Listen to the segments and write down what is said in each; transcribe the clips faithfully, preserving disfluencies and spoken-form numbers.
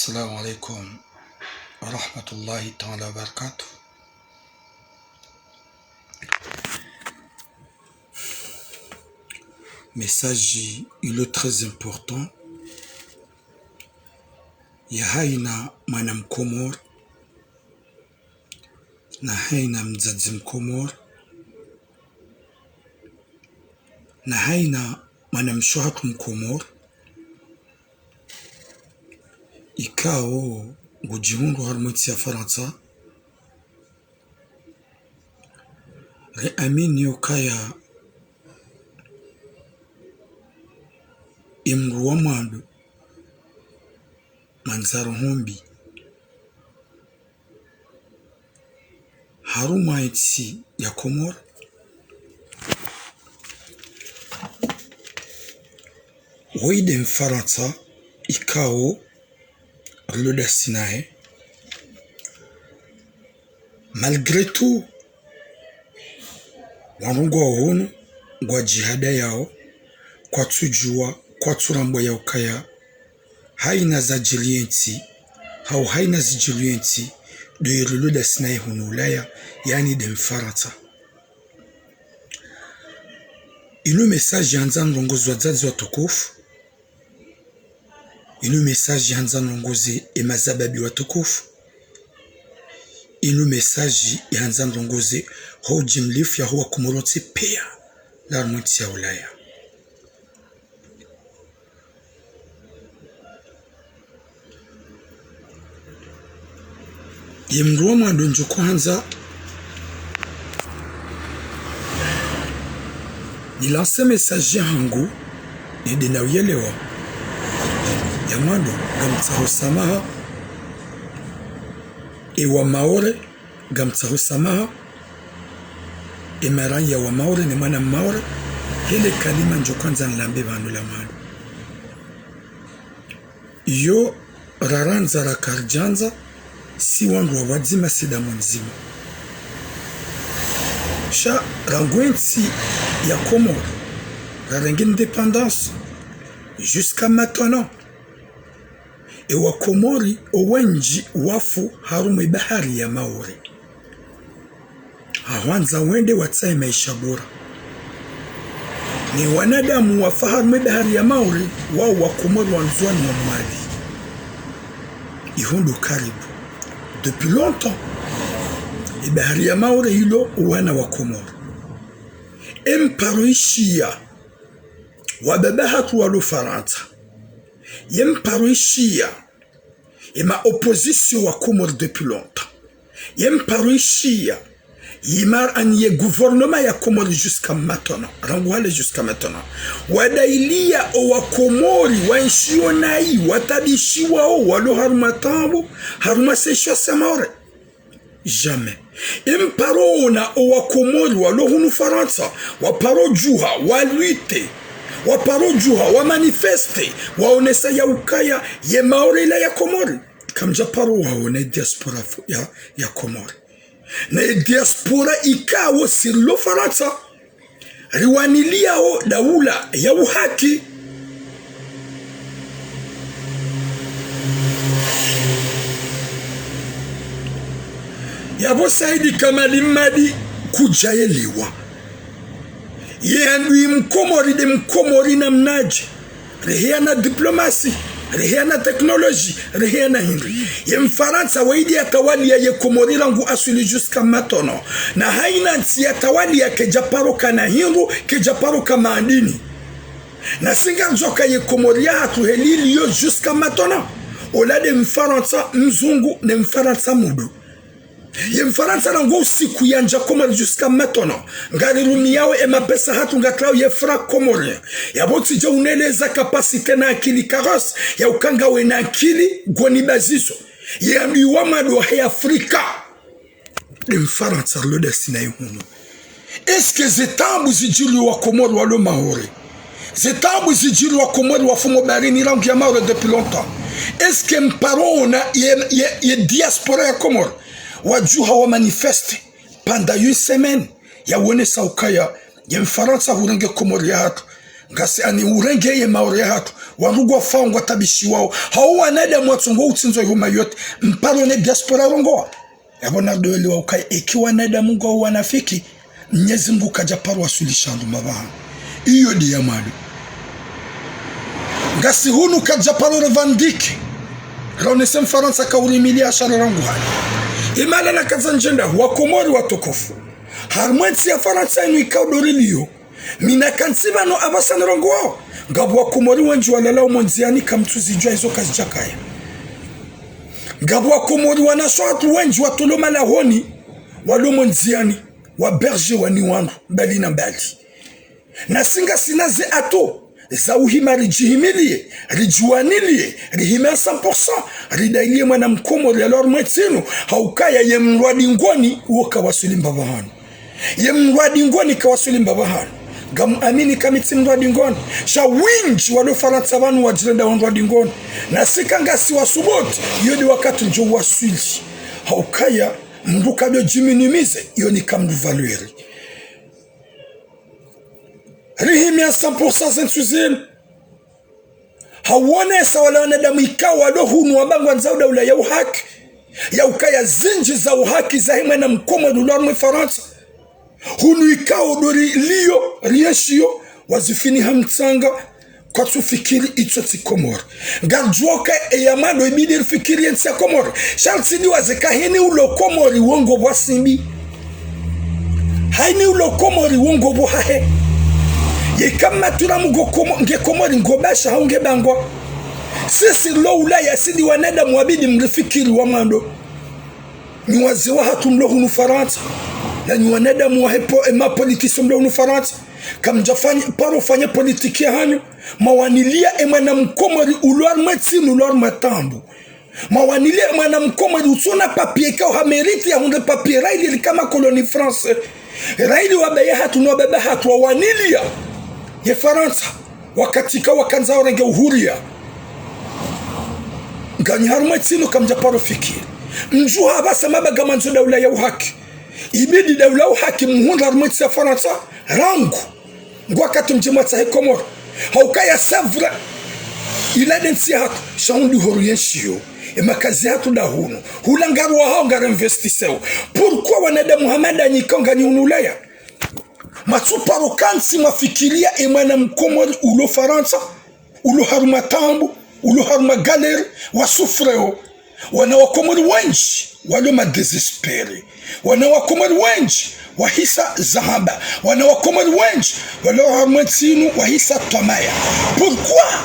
Assalamu alaikum wa rahmatullahi ta'ala wa barakatuh. Message ilo très important ya haina mwana Mkomori, na haina mdzadze Mkomori, na haina mwanamshe hatru Mkomori, ikao ngudjihundrao harumwa entsi ya Farantsa. Riamini ukaya emdru wa mwando mwandza roho mbi harumwa entsi ya Komori, woyi nde Mfarantsa ikao rilo ndasi naye. Malgré tout, wandru ngwao hunu ngwadjihadayao, kwatsudjuwa, kwatsurambwa ya ukaya haina zadjiri entsi, hau haina zidjiri entsi, ndo ye rilo ndasi naye hunu Ulaya, yaani nde Mfarantsa. Inu message yandza nrongoze wadzadze watukufu. Inu message yandza nrongoze emashababi watukufu. Inu message yandza nrongoze ho ujimlifu yaho Wakomori wontsi pia, la harumwa entsi ya Ulaya. Ye mdru wa mwando ndjo kwandza ni lance message yahangu, nende na uyelewa. Ya mwando, ngamtsaho samaha, ewa Maore, ngamtsaho samaha, emaranya wa Maore, ne mwana Maore, hele kalima ndjo kwandza nilambe pvanu la mwando. Iyo rarandza raka ridjandza, si wandru wa pvwadzima, si damu ndzima. Sha rangu entsi ya Komori rarenge indépendance, jusqu'à maintenant, ewa Komori owendji wafu harumwa ebahari ya Maore. Hahwandza wende watsahe maesha bora. Ne wanadamu wafa harumwa ebahari ya Maore, wao Wakomori wandzwani wa Mwali. Iho ndo karibu. Depuis longtemps, ebahari ya Maore ilo wana wa Komori. Emparo ishiya, wababa hatru walo Farantsa. Yemparo ishiya, ema opposition wa Komori depuis longtemps. Yemparo ishiya, yimar ani ye gouvernement ya Komori jusqu'à maintenant. Rangu hale jusqu'à maintenant. Wadailiya owa Komori, waenshiyo nayi, watabishiwao, walo harumwa taabu, harumwa sécheresse ya Maore. Jamais. Emparo ona owa Komori walo hunu Farantsa, waparo djuha, wa lutter, waparo djuha, wa manifester, waonesa ya ukaya ye Maore ila ya Komori. Kamdja paro waona diaspora fu-, ya, ya Komori. Na diaspora ikao si rilo Farantsa, riwaniliyao daula ya uhaki. Yapvo Saidi Kamali Mmadi kudjayelewa. Ye handru Mkomori nde Mkomori namnadje. Rehea na diplomasi, rehea na teknoloji, rehea na hindri. Ye Mfarantsa waidi yatawaliya ye Komori rangu aswili jusqu'à maintenant. Na haina ntsi yatawaliya kedja paro kana hindru, kedja paro ka maadini. Na si ngarudjoka ye Komori yahatru heli iliyo jusqu'à maintenant. Ola nde Mfarantsa mzungu ne Mfarantsa mudu. Ye Mfarantsa rangu usiku yandja Komori jusqu'à maintenant. Ngarirumiyao emapesa hatru ngatrao ye franc comorien. Yapvo tsidja uneleza capacité na akili carrosse, ya uka ngawe na akili ngoni bazizo. Ye handru wa mwando wahe Afrika, nde Mfarantsa rilo ndasi naye hunu. Est-ce que ze taabu zidjiri wa Komori walo Maore, ze taabu zidjiri wa Komori wafumo baharini rangu ya Maore depuis longtemps, est-ce que mparo ona ye, ye, ye diaspora ya Komori wadjuha wa manifester pendant une semaine, ya wonesa ukaya ye Mfarantsa hurenge Komori yahatru, Ngasi ani urenge ye Maore yahatru. Wandru ngwafao ngwatabishiwao. Hau wanadamu watsongo utsindzwa iho Mayotte. Mparo ne diaspora rongowa. Yapvo naridoelewa ukaya eka wanadamu ngwao wanafiki, Mnyezi Mngu kadjaparo waswilisha ndru mbapvahanu. Iyo nde ya mwando. Ngasi hunu kadjaparo revendiquer. Raonese Mfarantsa kaurimiliya ashara rangu hali. Imana nakadza ndjenda, Wakomori watukufu. Harimwa entsi ya Farantsa inu ikao ndo rilio. Mi nakantsi pvanu apvasa nirongoao. Ngapvo Wakomori wendji walalao omo ndziani kamtsuzidjuwa izo kazidjakaya. Ngapvo Wakomori wanashe hatru wendji watolwa malahoni, walo omo ndziani, waberge wani wandru, mbali na mbali. Nasi ngasina ze ato, za uhima ridjihimiliye, ridjiwaniliye, rihime à cent pour cent, ridayiliye mwana Mkomori yalo harimwa entsi inu, haukaya ye mndru wa dingoni, uwo kawaswili mbapvahanu. Ye mndru wa dingoni kawaswili mbapvahanu. Ngamuamini ka mi tsi mndru wa dingoni. Sha wendji walo Farantsa pvanu wadjirenda wandru wa dingoni. Nasi ka ngasi wasubuti, iyo nde wakati ndjo waswili. Haukaya, mndru kadjo djiminimiser, iyo nika mndru valeur. Rihime à cent pour cent ze ntsu zinu. Hauonesa wala wanadamu ikao walo hunu wamba ngwandzao daula ya uhaki. Ya ukaya zindji za uhaki zahe mwana Mkomori ulo harimwa Farantsa. Hunu ikao ndo rilio, rienshiyo, wazifiniha mtsanga, kwatsufikiri itso tsi Komori. Ngaridjuwa uka eya mwando ibidi rifikiri yentsi ya Komori. Sha ritsi diwaze ka heni ulo Komori wo ngapvo simbi. Haini ulo Komori wo ngapvo hahe. Yeka maturamu ngo Komo-, nge Komori ngo basha hau nge bangwa. Sisi rilo Ulaya sidi wanadamu wabidi mrifikiri wa mwando. Nyi wazee wahatru mlo hunu Farantsa, na nyi wanadamu wahe po-, e mapoliticiens mlo hunu Farantsa, kamdjafanya, paro fanya politiki yahanyu, mwawaniliya e mwana Mkomori ulo harimwa entsi inu ulo harimwa taabu. Mwawaniliya e mwana Mkomori utsona papier ikao ha mérite ya hundre papier raili rika ma colonie français. Raili wababa hatru no wababa hatru wawaniliya ye Farantsa. Wakati ka wakandza warenge uhuriya. Nganyi harimwa entsi inu kamdjaparo fikiri. Mdjuha apvasa mamba ngamwandzo daula ya uhaki. Ibidi daula ya uhaki muhundre harimwa entsi ya Farantsa rangu. Ngwakati mdje mwatsahe Komori. Haukaya c'est vrai. Ila nde ntsi yahatru. Sha hunu ndo horienshiyo. E makazi yahatru nda hunu. Hula ngaruwahao ngarinvestisseo. Pourquoi wanadamu hama nda nyi ikao nganyi hunu Ulaya? Matsuparo kantsi mwafikiriya e mwana Mkomori ulo Farantsa, ulo harumwa taabu, ulo harumwa galère, wa souffreo. Wana wa Komori wendji walo ma désespérés. Wana wa Komori wendji wahisa zahamba. Wana wa Komori wendji walo harumwa ntsi inu wahisa twamaya. Pourquoi?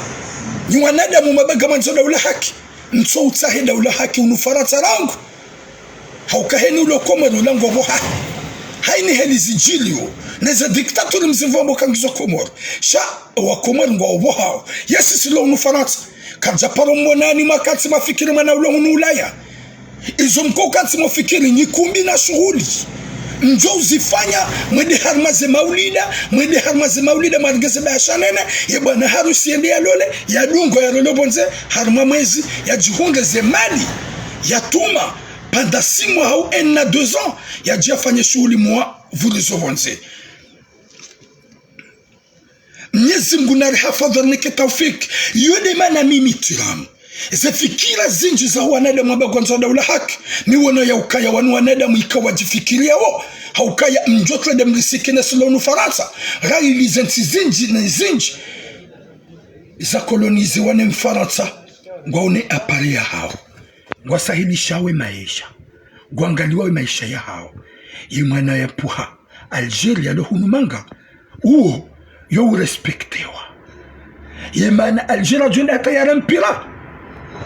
Nyi wanadamu mamba ngamwandzo daula haki. Ntso utsahe daula haki hunu Farantsa rangu. Hauka heni ulo Komori ula ngapvo hahe. Haini heli zidjiliyo. Neze dictature mzimvambo ka ngizo Komori. Sha wa Komori ngwao pvo hawo. Ye sisi rilo hunu Farantsa. Karidjaparo mwonani mwakantsi mwafikiri mwana ulo hunu Ulaya. Izo mko kantsi mwafikiri nyi kumbi na shuhuli. Mdjo uzifanya mwende harumwa ze maulida, mwende harumwa ze maulida mwarenge ze bahasha nene, ye bwana harusi yende yalole, yadungwa yalole pvondze, harumwa mwezi, yadjihundre ze mali, yatuma, pendant six mois hau un an, deux ans, yadje yafanye shuhuli mwa vurizo pvondze. Mnyezi Mngu narihafadhwi, arinike taufiki. Iyo nde mana mimi tiramu. Ze fikira zindji za wanadamu wamba ngwandzo daula haki. Mi wono ya ukaya wanu wanadamu ikao wadjifikiriya wo. Haukaya mdjo trende mrisiki ne silo hunu Farantsa. Raili ze ntsi zindji ne zindji za kolonize wane Mfarantsa. Ngwaone apare yahawo. Ngwasahilishao e maesha. Ngwangaliwao e maesha yahawo. Ye mwana ya puha Algérie yalo hunu manga. Uwo, yo urespectewa. Ye mana Algérie yadjo enda hata yare mpira.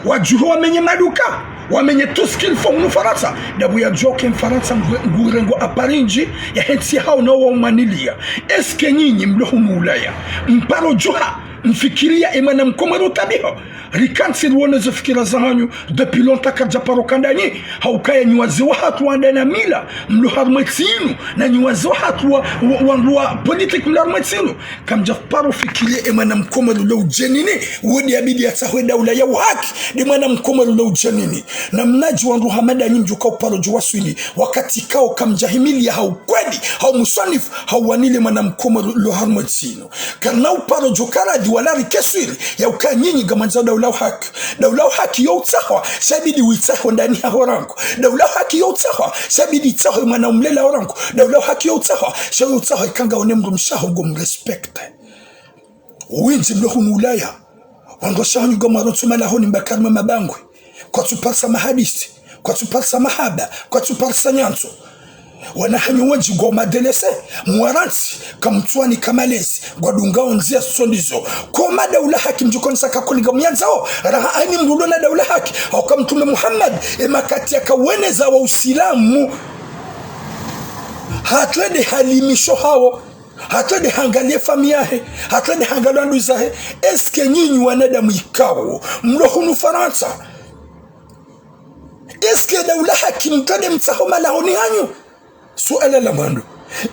Wadjuhe wamenye maduka. Wamenye tout ce qu'il faut hunu Farantsa. Ndapvo yadjuwa uka Mfarantsa ngu-, ngurengo apare ndji yahe ntsi yahawo no wamwaniliya. Est-ce que nyinyi mlo hunu Ulaya mparo djuha Mfikiriya emwana mkomori utabiho. Rikantsi riwone ze fikira zahanyu. Depuis longtemps karidja paro kandanyi. Haukaya nyi wazee wahatru wandani mila, mlo harumwa entsi inu, na nyi wazee wahatru wa, wa, wandru wa politique mlo harumwa entsi inu. Kamdja paro fikiriya emwana mkomori ulo udjenini, wodi yabidi yatsahwe daula ya uhaki, nde mwana mkomori ulo udjenini. Na mnadji wandru hama ndanyi mdjuka uparo djo waswili, wakati kao kamdja himiliya ha ukweli, ha umuswanifu, ha uwanile mwana mkomori ulo harumwa entsi inu. Karina uparo djo karadhi wala rikeswiri, ya uka nyinyi ngamwandzo daula uhaki. Daula uhaki yo utsahwa, sha yabidi witsahe ndani haho rangu. Daula uhaki yo utsahwa, sha yabidi itsahe mwana umlela ho rangu. Daula uhaki yo utsahwa, sha yo utsahwa ikanga one mdrumshe waho ngo mrespecte. Windji mlo hunu Ulaya, wandru washe wahanyu ngamwaro ntsu malahoni mbakari mwe mabangwe. Kwatsu parisa mahadisi, kwatsu parisa mahaba, kwatsu parisa nyandzo. Wana hanyu wendji ngwao madélessés, mwarantsi, kamtsuwanika malezi, ngwadungao ndziya zisondizo. Ko madaula haki mdjukonesa kakuli ngamyandzao, raha hanyi mdru ulo na daula haki, hauka Mtrume Muhammad, emakati yakaweneza wo usilamu. Hatswende halimisho hawo, hatswende hangaliye famiyi yahe, hatswende hangaliye wandru zahe, est-ce que nyinyi wanadamu ikao, mlo hunu Farantsa, est-ce que daula haki mtswende mtsaho malahoni hanyu? Suala la mwando.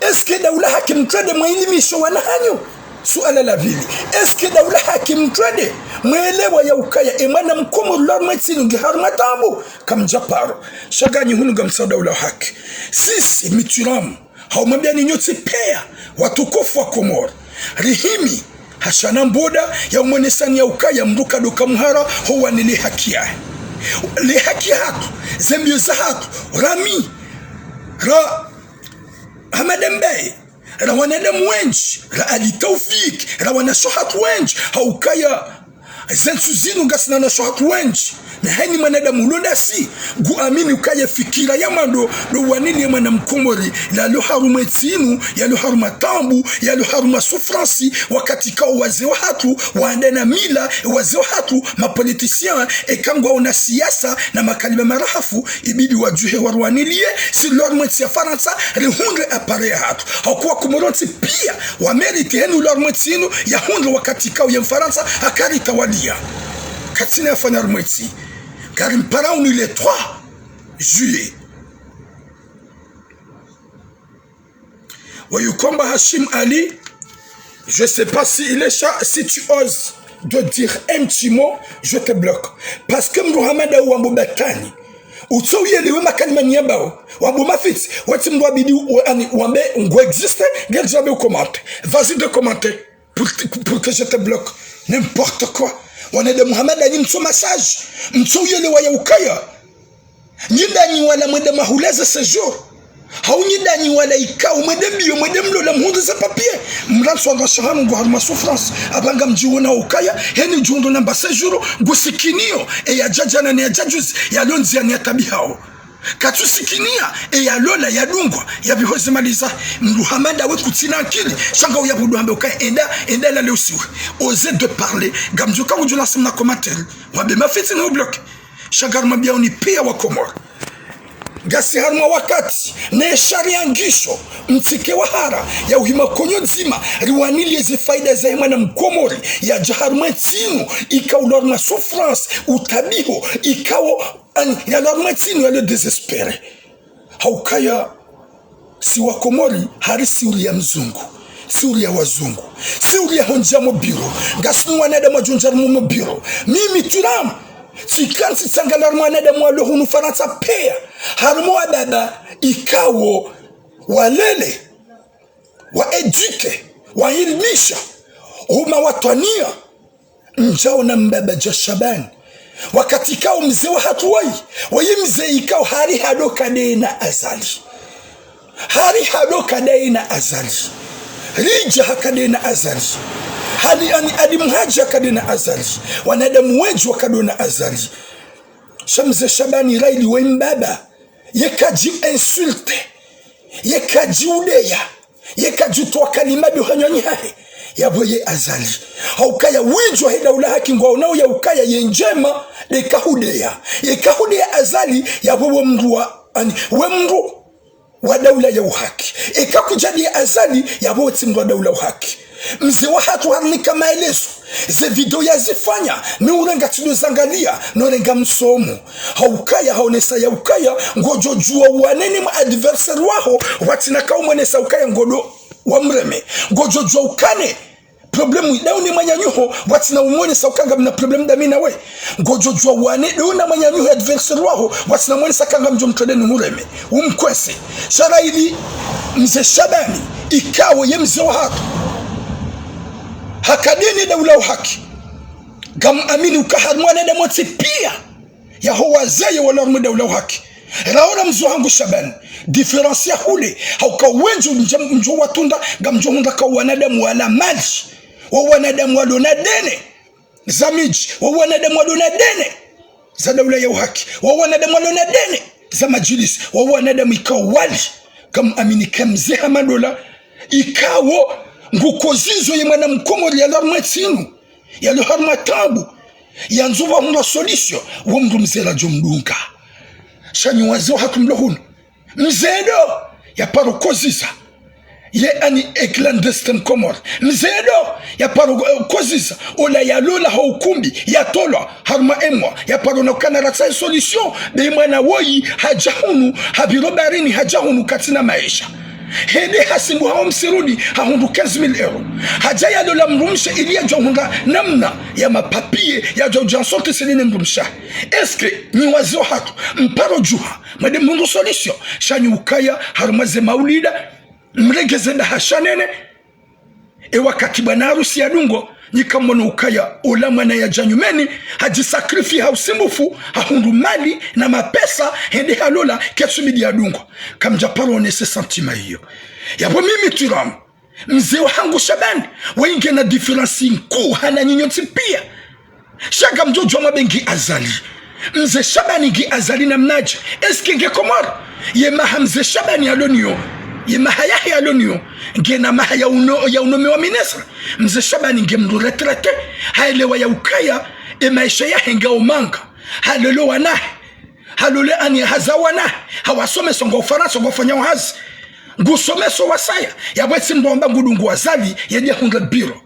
Est-ce que daula haki mtswende mwailimisho wana hanyu? Suala la pvili. Est-ce que daula haki mtswende mwelewa ya ukaya emwana mkomori ulo harumwa entsi inu nge harumwa taabu? Kamdja paro. Sha nganyi hunu ngamtsaho daula haki. Sisi mituramu, haumwambiani nyontsi piya, watukufu wa Komori. Rihimi, hashana mboda, ya umonesani ya ukaya mdru kadoka muhara, ho wanile haki yahe. Le haki yahatru, ze mbiyo zahatru, rami, ra Hamada Mbaye, ra wanadamu wendji, ra Ali Taufik, ra wanashe wahatru wendji, haukaya ze ntsu zinu ngasina wanashe wahatru wendji. Na hayina mwanadamu ulo nasi, nguamini ukaya fikira ya mwando, ndo wanile mwana mkomori, lalo harumwa entsi inu, yalo harumwa taabu, yalo harumwa souffrance, wakati kao wazee wahatru, wandani mila, wazee wahatru, ma politiciens, eka ngwaona siasa, na makalima marahafu, ibidi wadjuhe warwaniliye, si lo harumwa entsi ya Farantsa, rihundre appareil yahatru. Haukaya Komori wontsi piya, wa mérité heni ulo harumwa entsi inu, yahundre wakati kao ye Mfarantsa, hakaritawaliya. Katsina yafanya harumwa entsi. Ngari mparao ni le trois juillet. Wayukomba Hashim Ali, je sais pas si il est cha, si tu oses de dire un petit mot, je te bloque. Parce que mdru hama ndawe wambo batani. Utso uyelewe makalima niyambao. Wambo mafitsi, wetsi mdru wabidi, wa-, ani, wambe, ngo existe, nge jamais ucommente. Vas-y de commenter. Pour, pour que je te bloque. N'importe quoi. Wanadamu hama ndanyi mtso message. Mtso uyelewa ya ukaya. Nyi ndanyi wala mwende mahuleze séjour. Hau nyi ndanyi wala ikao mwende mbiyo, mwende mlola mhundre ze papiers. Mlantsi wandru washe wahanyu ngo harumwa souffrance. Apvanga mdjiwona ukaya, heni udjihundru namba séjour, ngusikiniyo, e yadja djana ne yadja juzi, yalo ndziyani yatabihao. Katsusikiniya, e yalola, yadungwa, yapviho ze mali zahe. Mdru hama ndawe kutsina akili, sha nga uyabudu hambe ukaya, enda, enda lale usiwe. Oser de parler. Ngamdjuka udjula simna commentaire. Wambe mafitsi ni ubloqué. Sha ngarimwambiao nyi piya wa Komori. Ngasi harumwa wakati, ne sharia ngisho, mtsike wahara, ya uhima konyo ndzima, riwaniliye ze faida zahe mwana mkomori, yadja harumwa entsi inu, ikao ulo harumwa souffrance, utabiho, ikao, ani, yalo harumwa entsi inu, yalo désespéré. Haukaya, si wa Komori, hari si uri ya mzungu, si uri ya wazungu, si uri ya hondja mo bureau, ngasi ni wanadamu wadjo ndja harumwa mo bureau. Mimi turamu, tsikantsi tsangalia harumwa wanadamu walo hunu Farantsa piya, harumwa wababa, ikao, walele, wa éduqué, wailimisha, huma watwaniya, ndjaona mbaba dja Shabani. Wakati kao mze wahatru wayi, wayi mze ikao hari hadoka ndaye na Azali. Hari hadoka ndaye na Azali. Ridja haka ndaye na Azali. Hali ani adi mhadji haka ndaye na Azali. Wanadamu wendji waka ndaye na Azali. Sha mze Shabani Raili wayi mbaba. Ye kadji insulté. Ye kadji udeya. Ye kadji utowa kalima ndo hanywani hahe. Yapvo ye Azali. Haukaya windji wahe daula haki ngwaonao ya ukaya ye ndjema, nde kahudeya. Ye kahudeya Azali, yapvo we mdru wa, ani, we mdru wa daula ya uhaki. Eka kudjadiya Azali, yapvo we tsi mdru wa daula uhaki. Mze wahatru harinika maelezo. Ze video yazifanya, mi urenga tsindo zangalia, norenga msomo. Haukaya, haonesa ya ukaya, ngodjo djuwa uwane ne mwa adversaire waho, watsina kaumwenesa ukaya ngodo wamreme. Ngodjo djuwa ukane problème idao ne mwananyaho, watsina umwenesa uka ngamna problème dami nawe. Ngodjo djuwa uwane dao na mwananyaho adversaire waho, watsina umwenesa ka ngamdjo mtrende ni mureme. Umkwese. Sha ra ili, mze Shabani, ikao ye mze wahatru. Haka dene daula uhaki. Ngam amini uka harimwa wanadamu wontsi pia. Yaho wazee walo harimwa daula uhaki. Raora mze wahangu Shabani. Différence ya hule. Hauka wendji mdja, mdjo watrunda, ngamdjo hundra ka wanadamu wala mali. Wa wanadamu walo na dene za midji. Wa wanadamu walo na dene za daula ya uhaki. Wa wanadamu walo na dene za madjilisi. Wa wanadamu ikao wali. Ngam amini ka mze hama dola. Ikao ngukozizo ye mwana mkomori yalo harimwa ntsi inu. Yalo harimwa tabu. Yandzo pvahundrwa solution. Wo mndru mze radjo mdunga. Sha nyi wazee wahatru mlo hunu. Mze ndo yaparo koziza. Ye ani e clandestine Comores. Mze ndo yaparo, eh, koziza. Ola yalola ha ukumbi, yatolwa harimwa emwa, yaparo na ukana ratsaha solution. Be mwana woyi hadja hunu, hapviro baharini hadja hunu katsina maesha. Hende hasimbu hawo msiruni, hahundru quinze mille euros. Hadja yalola mdrumshe ili yadjo hundra namna ya mapapier, yadjo dja sortir seli ne mdrumshe. Est-ce que nyi wazee wahatru, mparo djuha, mwende mhundru solution? Sha nyi ukaya, harimwa ze maulida, mrenge ze nda hasha nene. E wakati bwana harusi yadungwa, nyi kamwono ukaya, ola mwana yadja nyumeni, hadjisacrifier ha usumbufu, hahundru mali na mapesa, hende halola, ketsubidi yadungwa. Kamdja paro onese sentiment iyo. Yapvo mimi Tiramu, mze wahangu Shabani, waye ngena différence nkuu hana nyinyi nyontsi pia. Sha ngamdjo djuwa mwambe ngi Azali. Mze Shabani ngi Azali namnadje? Est-ce que nge Komori? Ye maha mze Shabani yalo nayo, ye maha yahe yalo nayo, ngena maha ya uno, ya unomewa ministre. Mze Shabani nge mndru retraité. Haelewa ya ukaya, e maesha yahe ngao manga. Halole wanahe. Halole ani haza wanahe. Hawasomesa ngwao Farantsa, ngwafanyao hazi. Ngusomeso wasaya. Yapvo tsi mndru amba ngudungu Azali, yadja hundra biro.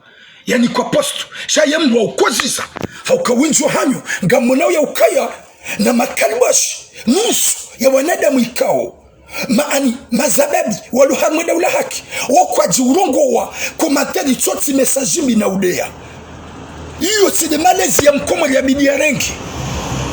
Yaani kwa poste, sha ye mndru wa ukoziza, hauka wendji wahanyu, ngamwonao ya ukaya na makalibashi, nusu ya wanadamu ikao. Maani, mazababi, walo harimwa daula haki, wo kwadji urongowa, commentaire itsotsi message mbi na udeya. Iyo tsi nde malezi ya mkomori yabidi yarenge.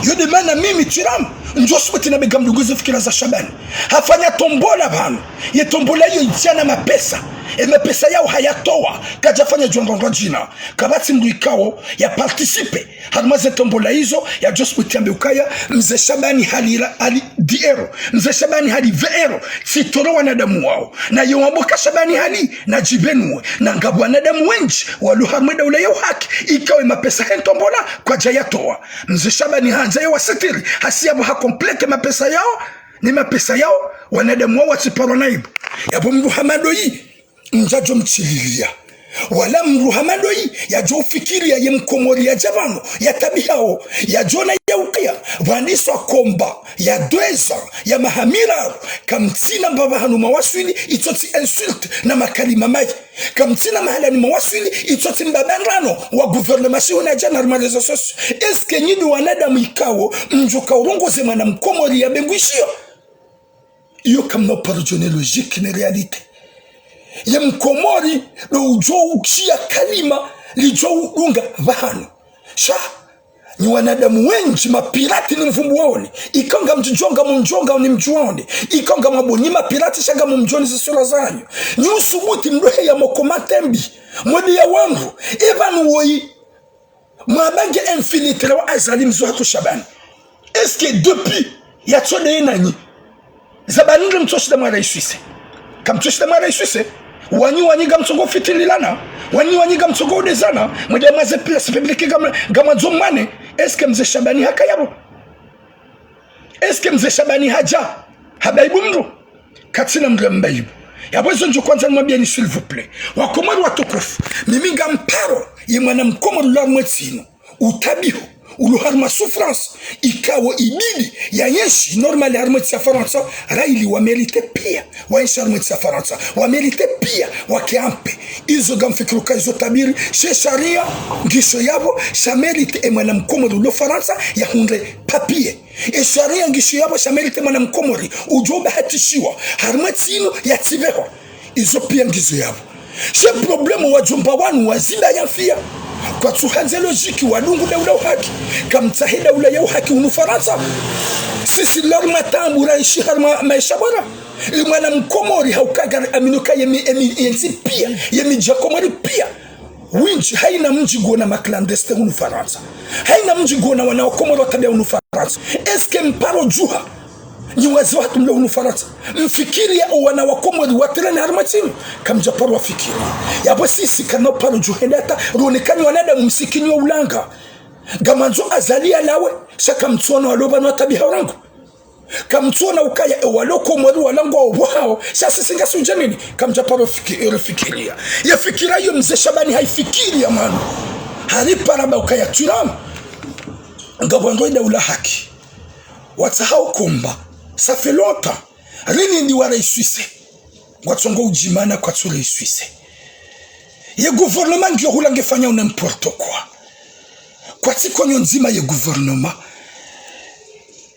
Iyo nde mana mimi Tiramu, ndjo subuti nambe ngamdungu ze fikira za Shabani. Hafanya tombola pvanu. Ye tombola iyo idjana mapesa. E mapesa yao hayatowa. Kadjafanya djondrondro djina. Kapvatsi mndru ikao ya participer harimwa ze tombola izo, yadjo subuti yambe ukaya, mze Shabani hali ra-, hali dix euros. Mze Shabani hali vingt euros. Tsitoro wanadamu wao. Na yo wambo ka Shabani hali, nadjibenuwe. Na ngapvo wanadamu wendji, walo harimwa daula ya uhaki, ikao e mapesa he ntombola, kwadja yatowa. Mze Shabani handza ya wasitiri, hasi yapvo ha compléter mapesa yao, ne mapesa yao, wanadamu wao watsiparwa na aibu. Yapvo mndru hama ndoyi, ndjadjo mtsililiya. Wala mndru hama ndoyi, yadjo ufikiriya ye mkomori yadja pvanu, yatabihao, yadjo ona ya ukaya, pvwandiswa combat ya deux ans, ya maha miraru, kamtsina mbapvi hanu mwawaswili, itsotsi insulte na makalima mayi. Kamtsina mahalani mwawaswili, itsotsi mbapvi ndrano wa gouvernement shiho na djana harimwa réseaux sociaux. Est-ce que nyi nde wanadamu ikao, mdjo ka urongoze mwana mkomori ya bengwishiyo? Iyo kamna uparo djo ne logique ne réalité. Ye mkomori, ndo udjo ukshiya kalima, lidjo udunga pvahanu. Sha, nyi wanadamu wendji, mapirati ni mvumbu waone. Ikao ngamdjidjonga mundjonga ni mdjuwaone. Ikao ngamwabonyi mapirati sha ngamumdjoni zisura zanyu. Nyi usubuti mdohe ya moko matembi. Mwende ya wandru. Epvanu woyi. Mwamba nge infiltré wa Azali mze wahatru Shabani. Est-ce que depuis yatsonde ye nanyi? Zabani nde mtsoshinda mwa raiswise. Kamtsoshinda mwa raiswise. Wanyu, wanyu ngamtsongo fitililana. Wanyu, wanyu ngamtsongo udezana. Mwende mwa ze place publique ngam-, ngamwandzo mwane. Est-ce que mze Shabani haka yapvo? Est-ce que mze Shabani hadja habaibu mndru? Katsina mndru ya mbaibu. Yapvo izo ndjo kwandza nimwambiyeni, s'il vous plaît. Wakomori watukufu, mimi ngamparo ye mwana mkomori la mwe tsinu. Utabiho, ulo harumwa souffrance, ikao ibidi ya yenshi normal harumwa entsi ya Farantsa, raili wa mérité pia wa yenshi harumwa entsi ya Farantsa, wa mérité pia wa keampe. Izo ngamfikiri uka izo tabiri, she sharia ngisho yapvo sha mérité e mwana mkomori ulo Farantsa yahundre papier. E sharia ngisho yapvo sha mérité mwana mkomori udjo bahatishiwa harumwa entsi inu yatsipvehwa. Izo pia ngizo yapvo. She problème wadjomba wanu waziba ya mfia. Kwatsu handze logique wadungu daula uhaki. Kamtsahe daula ya uhaki unu Farantsa. Sisi larma tambu raishi harumwa maesha bora. E mwana mkomori hauka ngari amini uka yemi, yemi, yentsi pia, yemidji ya Komori pia. Windji, haina mdji ngona ma clandestins unu Farantsa. Haina mdji ngona wana wa Komori watabia unu Farantsa. Est-ce que mparo djuha nyi wazee wahatru mlo hunu Farantsa, mfikiri ya o wana wa Komori watirani harumwa entsi inu? Kamdjaparo wafikiri. Yapvo sisi kana uparo djuha hende hata rionekane wanadamu msikini wa ulanga. Ngamandzo Azali yalawe, sha kamtsuona walo pvanu watabiha urangu. Kamtsuona ukaya e walo Komori walangwa opvo hao, sha sisi ngasi udja nini? Kamdjaparo fiki-, rifikiria. Ye fikira iyo mze Shabani haifikiri ya manu. Haripara ba ukaya Twiramu ngapvo ndo idaula haki. Watsahao komba, ça fait longtemps. Rini ndi wa réussir. Ngwatsongo udjimana kwatsu réussir. Ye gouvernement ngiyo hula ngefanya n'importe quoi. Kwatsi konyo ndzima ye gouvernement.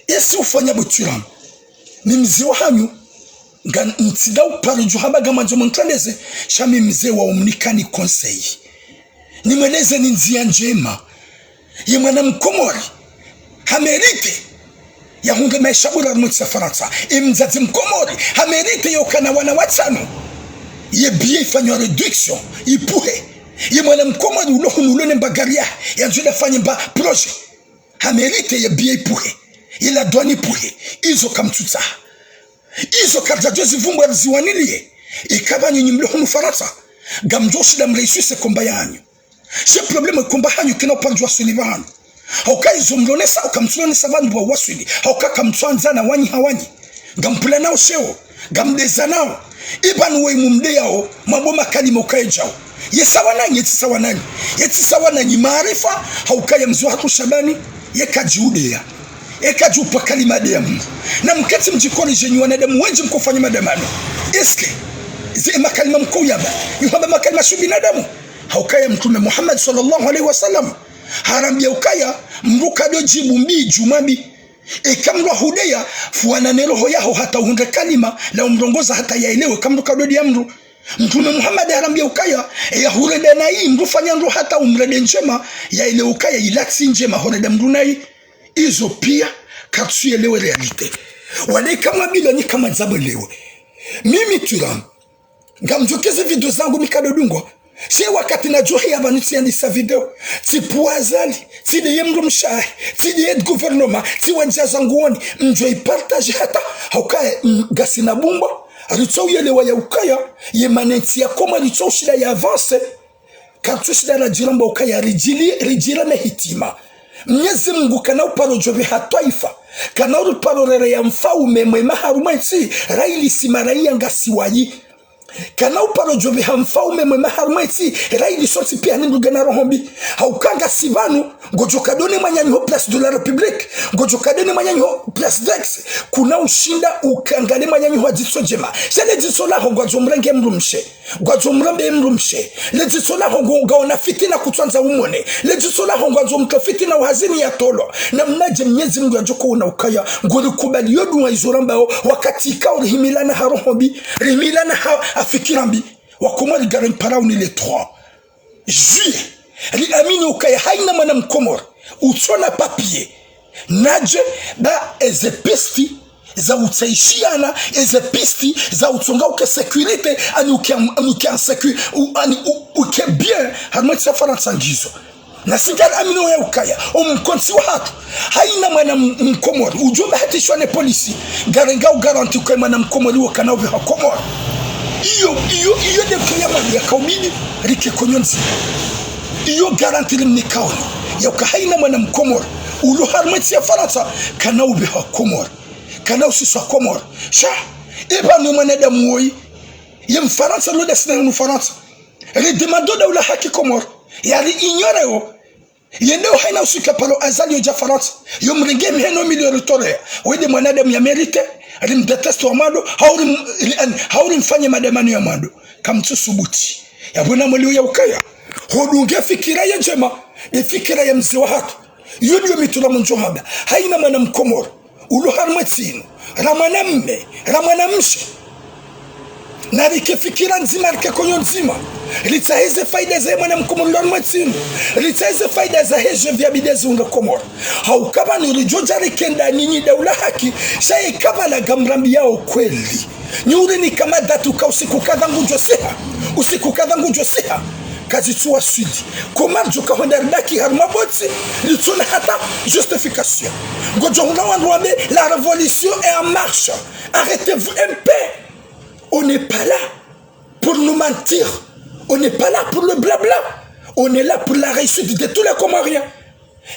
Esi ufanya bo Twiramu. Mi mze wahanyu. Nga ntsi da uparo djuha ba ngamandzo mntrendeze. Sha mi mze wa umnikani conseil. Nimweleze ni ndzia ndjema. Ye mwana mkomori ha mérité yahundre maesha bora harumwa entsi ya Farantsa. E mdzadze mkomori ha mérité yokana wana watsanu. Ye billet ifanywa réduction, ipvuhe. Ye mwana mkomori ulo hunu ulo ne mba gari yahe, yandzo yende yafanye mba projet. Ha mérité ye billet ipvuhe. Ye la douane ipvuhe. Izo kamtsutsaha. Izo karidjadjo zivumbwa riziwanilie. Ikapvo nyinyi mlo hunu Farantsa ngamdjo shinda mréussir e komba yahanyu. She problème e komba hanyu kena uparo djuwa swili pvanu. Hauka izo mlonesa, uka mtsulonesa pvanu pvwa waswili. Hauka kamtsuandza na wanyi ha wanyi. Ngampvula nao sheo. Ngamdeza nao. Ipvanu we mumdeyao, mwambo makalima uka yedjao. Ye sawa nanyi, ye tsi sawa nanyi. Ye tsi sawa nanyi maarifa, hauka ya mze wahatru Shabani, ye kadji udeya. Ye kadji upva kalima deya mnu. Na mketsi mdjikorije nyi wanadamu wendji mkofanya madamano. Est-ce que ze makalima mkouyamba, nyi hwamba makalima sha ubinadamu? Hauka ya Mtrume Muhammad swallallahu alayhi wa sallam harambia ukaya, mdru kado djibu mbi djumwa mbi. Eka mdru ahudeya, fuwana ne roho yaho hata uhundre kalima la umrongoza hata yaelewe, eka mdru kado deya mdru. Mtrume Muhammad harambia ukaya, eya hurenda nayi, mdru fanya ndro hata umrende ndjema, yaelewe ukaya ila tsi ndjema, hurenda mdru nayi. Izo pia, katsuelewe réalité. Wale kamwabila nyi kamwandza mwelewe. Mimi Twiramu, ngamdjo keze video zangu mi kado dungwa. She wakati nadjo heya pvanu tsiandisa video. Tsipvuwa Azali, tsideye mdrumshe wahe, tsideye gouvernement, tsiwandza zangu woni, mdjo ipartager hata, hauka, mm, ngasina bumba, ritso uyelewa ya ukaya, ye mana entsi ya Komori ritso ushinda ya avancer. Katsu shinda radjiramba ukaya ridjili-, ridjirame hitima. Mnyezi Mungu kana uparo djopveha twaifa. Kana uparo rereya mfaume mwema harumwa entsi, raili si maraiya ngasi wayi. Kana uparo djopveha mfaume mwema harumwa entsi, raili sontsi pia ni ndugu na roho mbi. Hauka ngasi pvanu, ngodjo kado ne mwananyaho Place de la République, ngodjo kado ne mwananyaho Place d'Aix, kuna ushinda ukangalie mwananyaho ha dzitso ndjema. Sha le dzitso laho ngwandzo mrenge mdrumshe. Ngwandzo mrambe mdrumshe. Le dzitso laho ngo-, ngaona fitina kutsuandza umone. Le dzitso laho ngwandzo mtru fitina uhazini yatolwa. Namnadje Mnyezi Mungu yadjo koona ukaya, ngori kubali yo dua izo rambao, wakati ikao rihimilana ha roho mbi, rihimilana ha, ha fikira mbi. Wakomori ngari mparao ni les trois juillet. Riamini ukaya haina mwana Mkomori utsona papier, nadje ba eze piste za utsaishiana, eze piste za utsonga uke sécurité, ani uke, ani uke en sécu-, u-, ani u-, uke bien, harumwa entsi ya Farantsa ngizo. Na si ngariamini oya ukaya, omkontsi wahatru, haina mwana m-, Mkomori udjo bahatishwa ne polisi, ngarenga ugaranti ukaya mwana Mkomori wo kana upveha Komori. Iyo, iyo, iyo nde kaya mwana yakaubidi, rike konyo ndzima. Iyo garanti rimnikao ni ya uka haina mwana Mkomori ulo harumwa entsi ya Farantsa kana upveha Komori, kana usiswa Komori. Sha, eba ni mwanadamu woyi, ye Mfarantsa lo dasina unu Farantsa. Ridemando daula haki Komori, yari ignoreo. Yende uhayina usiku ya paro Azali yodja Farantsa, yo mrenge mheno milioni ritolea. Wende mwanadamu ya mérité, rimdéteste wa mwando, hau rim-, ri-, an-, hau rimfanye madamano ya mwando. Kamtsu subuti. Yapvo namwelewe ya ukaya, hodunge fikira ya ndjema, ye fikira ya mze wahatru. Yo ndiyo mi tsu la mndjo hamba. Hayina mwana Mkomoro ulo harumwa entsi inu, ra mwanamme, ra mwanamshe, narike fikira ndzima, rike konyo ndzima. Ritsahe ze faida zahe mwana Mkomoro ulo harumwa entsi inu. Ritsahe ze faida zahe ze viabilité zihundra Komoro. Hauka pvanu ridjo dja rike nda nyinyi daula haki, sha yeka pvala ngamrambiyawo kweli. Nyi uri nika madhwati uka usiku kadha ngudjo siha. Usiku kadha ngudjo siha. Kazitsu waswili. Comment ridjo ka hwenda ribaki harumwa boti, ritsuna hata justification. Ngodjo hundra wandru wambe, la révolution est en marche. Arrêtez-vous un peu. On n'est pas là pour nous mentir. On n'est pas là pour le blabla. On est là pour la réussite de tous les Comoriens.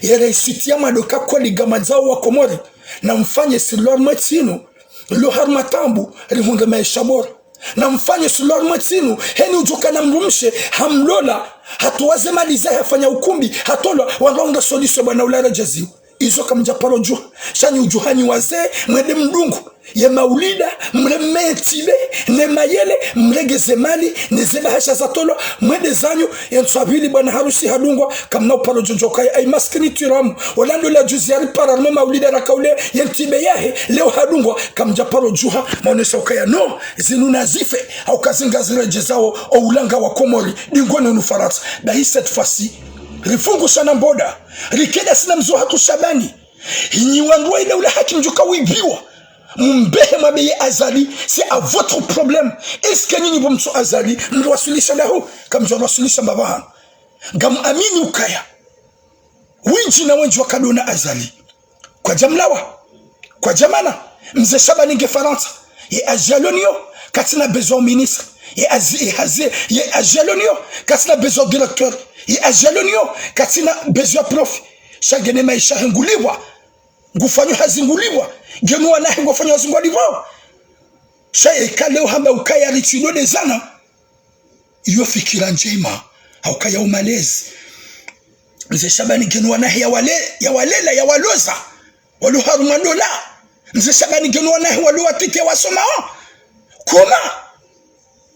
Ye réussite ya mwando ka kweli ngamwandzao wa Komori. Namfanye si lo harumwa entsi inu, lo harumwa taabu, rihundre maesha bora. Namfanye si lo harumwa entsi inu, heni udjo kana mdrumshe, hamlola, hatowa ze mali zahe hafanya ukumbi, hatolwa, wandru wahundra solution bwana ula radjaziwa. Izo kamdja paro djuha. Sha nyi udjuha nyi wazee, mwende mdungu ye maulida, mreme ye ntibe, ne mayele, mrenge ze mali, ne ze bahasha zatolwa, mwende zanyu, ye ntsu ya pvili bwana harusi hadungwa, kamna uparo djodjo kaya, ayi maskini twiramu, wala ndo la juzi ya ripara harumwa maulida raka ule, ye ntibe yahe, leo hadungwa, kamdja paro djuha, maonesa ukaya, no, zinu nazife, hauka zinga ziredjezao, o ulanga wa Komori, dingoni unu Farantsa. Bahi cette fois-ci, rifungusha na mboda, rikeda sina mze wahatru Shabani. Inyi wandru wa idaula haki mdjo ka wibiwa. Mumbehe mwambe ye Azali, c'est à votre problème. Est-ce que nyinyi pvo mtsu Azali, mriwaswilisha daho, kamdjo riwaswilisha mbapvi hanu. Ngamuamini ukaya. Wendji na wendji wakadona Azali. Kwadjamlawa. Kwadjamana. Mze Shabani nge Farantsa. Ye âge yalo nayo, katsina besoin ministre. Ye azi-, ye hazi-, ye âge yalo nayo, katsina besoin directeur. Ye âge yalo nayo, katsina besoin prof. Sha ngena maesha yahe ngulipvwa. Ngufanyo hazi ngulipvwa. Ngena wana wahe ngufanyo hazi ngwalipvwao. Sha yeka leo hamba ukaya ritsi ndo de zana. Iyo fikira ndjema. Hauka ya umalezi. Mze Shabani ngena wana wahe ya wale-, ya walela, ya waloza. Walo harumwa ndola. Mze Shabani ngena wana wahe walo watiti wasomao. Comment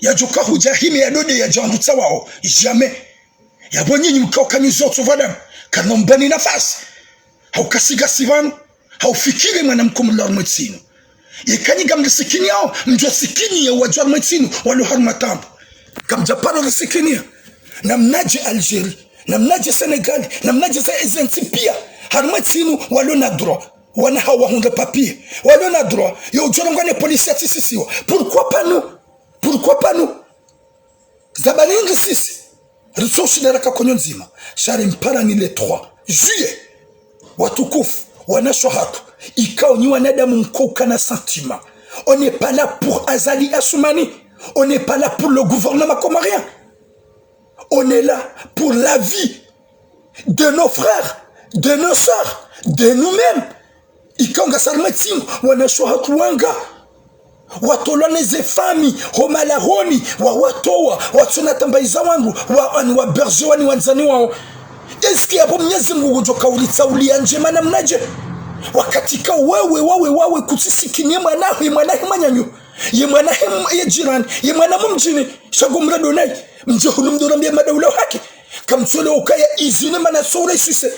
yadjo ka hudja hime ya dode yadjo wandrutsa wao. Jamais. Yapvo nyinyi mkao kanyu zotso pvadamu. Kana mbani nafasi. Hauka si ngasi pvanu. Haufikiri mwana Mkomoro ulo harumwa entsi inu. Yeka nyi ngamrisikiniao, mdjo sikiniya wadjo harumwa entsi inu, walo harumwa taabu. Kamdja paro risikiniya. Namnadje Algérie, namnadje Sénégal, namnadje ze, ze ntsi pia. Harumwa entsi inu, walo na droit. Wana hawo wahundre papier. Walo na droit. Yo udjo rongwa ne polisi ya tsisisiwa. Pourquoi pas nous? Pourquoi pas nous? Zabani ndri sisi, ritso ushinda raka konyo ndzima, sha ri mpara ni le trois juillet. Watukufu, wanashe wahatru, ikao nyi wanadamu mkao kana sentiment. On n'est pas là pour Azali Assoumani. On n'est pas là pour le gouvernement comorien. On est là pour la vie de nos frères, de nos sœurs, de nous-mêmes. Ikao ngasi harumwa entsi inu, wanashe wahatru wanga. Watolwa ne ze famiyi, ho malahoni, wawatowa, watsuna tambayiza wandru, wa, ani waberje wani wandzani wao. Est-ce que yapvo Mnyezi Mngu ngudjo ka uritsa uliya ndjema namnadje? Wakati ka wewe, wawe, wawe, kutsisikiniye mwana wahe, mwana wahe mwananyo. Ye mwana wahe m-, ye jirani, ye mwana mumdjini, sha ngo mrado nayi. Mdje hunu mdjo rambiya madaula haki. Kamtsu elewa ukaya izine mana sura iswise.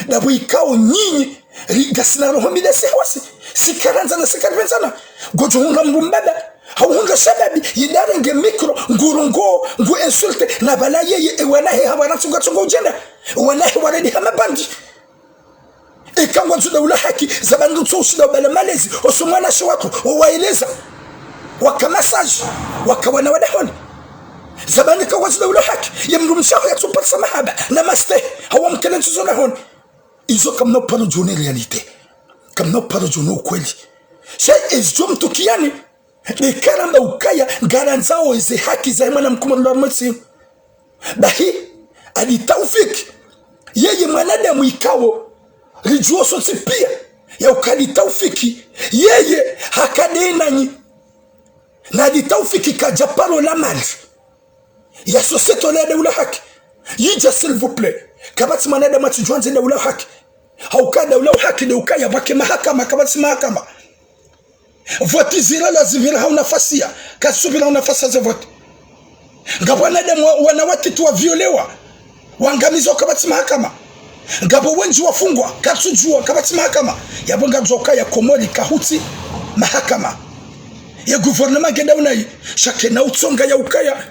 Ndapvo ikao nyinyi, ri-, ngasina roho mbi nda si hawasi. Si karandza na si karipvendzana. Ngodjo hundra mdru mbaba. Hau hundra shababi, yende yarenge micro, ngurongo, ngu insulte, na pvala yeye, e wana wahe hapvwana tsunga tsunga udjenda. E wana wahe waredi ha mabandi. Eka ngwandzo daula haki, zabani ritso ushinda ubala malezi, oso mwanashe wahatru, wawaeleza. Waka massage, waka wana wa dahoni. Zabani ka ngwandzo daula haki, ye mdrumshe waho yatso parisa mahaba, na mastehi, hawa mkele ntsuzo dahoni. Izo kamna uparo djone réalité. Kamna uparo djone ukweli. Sha ezidjo mtukiyani, de karamba ukaya, ngarandzao eze haki zahe mwana Mkomoro ulo harumwa entsi inu. Bahi, Ali Taufik, yeye mwanadamu ikao, ridjuwa sontsi pia, ya uka Ali Taufik, yeye haka de nanyi. Na Ali Taufik kadja paro la mali ya société la daula haki. Yidja, s'il vous plaît. Kapvatsi mwanadamu atsudjuwa ndze daula haki. Hauka daula haki nde ukaya pvwake mahakama, kapvatsi mahakama. Voti zila lazipvira hau nafasi ya, kazisupvira hau nafasi ya ze voti. Ngapvo wanadamu wa, wana watiti waviolewa, wangamizwa kapvatsi mahakama. Ngapvo wendji wafungwa, katsudjuwa kapvatsi mahakama. Yapvo ngazokaya Komori kahutsi mahakama. Ye gouvernement ngenda unayi, sha kena utsonga ya ukaya.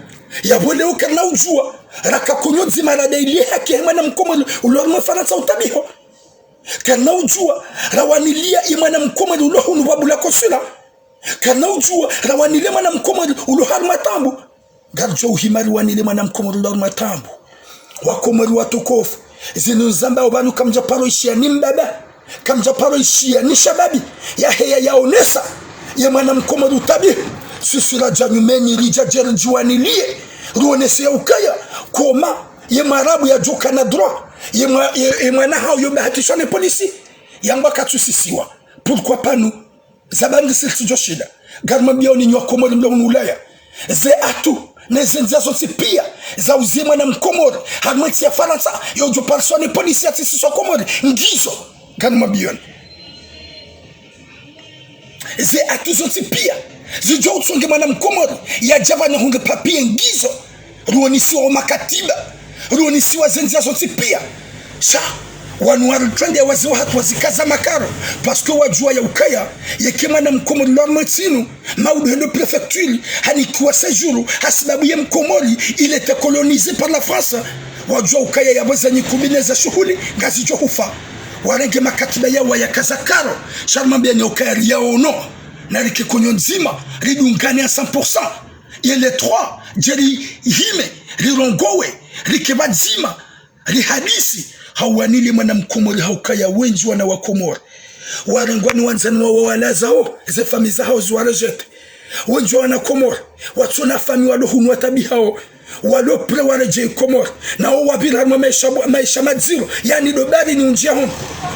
Yapvo leo kana udjuwa, raka kunyo dzima la dai liye haki he mwana mkomori ulo harumwa Farantsa utabiho. Kana udjuwa, rawanilia ye mwana mkomori ulo hunu babula kosula. Kana udjuwa, rawanilia mwana mkomori ulo harumwa taabu. Ngaridjo uhima riwanilie mwana mkomori ulo harumwa taabu. Wakomori watukufu, zinu nizambao pvanu kamdja paro ishiya ni mbaba, kamdja paro ishiya ni shababi, yaheya yaonesa ye mwana mkomori utabiho. Sisi radja nyumeni ridja dje ridjiwanilie, rionese ya ukaya, koma ye mwarabu yadjoka na droit, ye mwa-, ye, ye mwana hawo yo bahatishwa ne polisi, yangwa katsusisiwa. Pourquoi pas nous? Za bangi sisi tsidjo shinda. Ngarimwambiyao nyinyi wakomori mlo hunu Ulaya. Ze atout, ne ze ndzia zontsi piya, za uziye mwana mkomori harumwa entsi ya Farantsa, yodjo pariswa ne polisi yatsisiswa Komori, ngizo. Ngarimwambiyao nyinyi. Ze atout zontsi piya, zidjo utsonge mwana mkomori, yadja pvanu hundre papier, ngizo. Rionesiwa wo makatiba, rionesiwa ze ndzia zontsi piya. Sha, wanu waritwende wazee wahatru wazikaza makaro, parce que wadjuwa ya ukaya, yeka mwana mkomori ulo harumwa entsi inu, maudu hendo préfecture, hanikiwa séjour, hasibabu ye mkomori, il était colonisé par la France, wadjuwa ukaya yapvo za nyikubi ne za shuhuli, ngazidjo hufa. Warenge makatiba yawo wayakaza karo, sha rimwambiyani ukaya riyaono, na rike konyo ndzima, ridungane à cent pour cent. Ye le trois, dje rihime, rirongowe, rike pvadzima, rihadisi, hawanilie mwana mkomori haukaya wendji wana wa Komori. Warengwa ni wandzani wawo wawalazao, ze famille zahawo ziwarejeté. Wendji wana Komori, watsona famille walo hunu watabihao, walo prêt waredjei Komori. Nawo wapvira harumwa maesha, maesha madziro, yaani ndo bari ni undjia hono.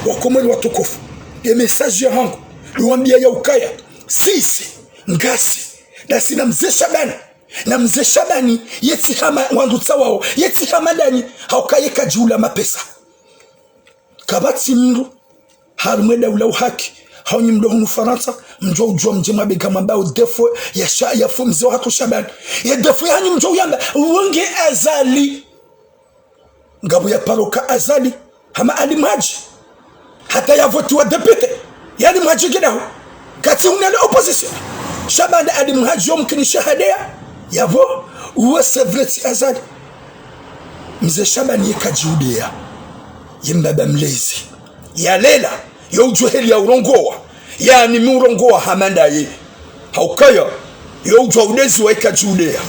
Wakomori watukufu, ye message yahangu, niwambiya ya ukaya, sisi, ngasi, nasi na mze Shabani, na mze Shabani, yetsi hama wandru tsi wawo, yetsi hama ndanyi, hauka ye kadjiula mapesa. Kapvatsi mndru, harumwa edaula uhaki, hau nyi mlo hunu Farantsa, mdjo udjuwa mdje mwabega mwambao défaut ya sha-, ya fu mze wahatru Shabani. Ye défaut yahanyu mdjo uyamba, wonge Azali. Ngapvo ya paro ka Azali, hama Ali Mhadji. Hata yavotiwa député, ye Ali Mhadji nge daho. Katsi hunu yale opposition. Sha baanda Ali Mhadji yo mkinisha hadeya, yapvo, uwe c'est vrai tsi Azali. Mze Shabani ye kadjiudeya. Ye mbaba mlezi. Yalela, yo udjuwa heli ya urongowa. Yaani mi urongowa hama ndaye. Haukaya, yo udjuwa udezi wa ika djiudeya.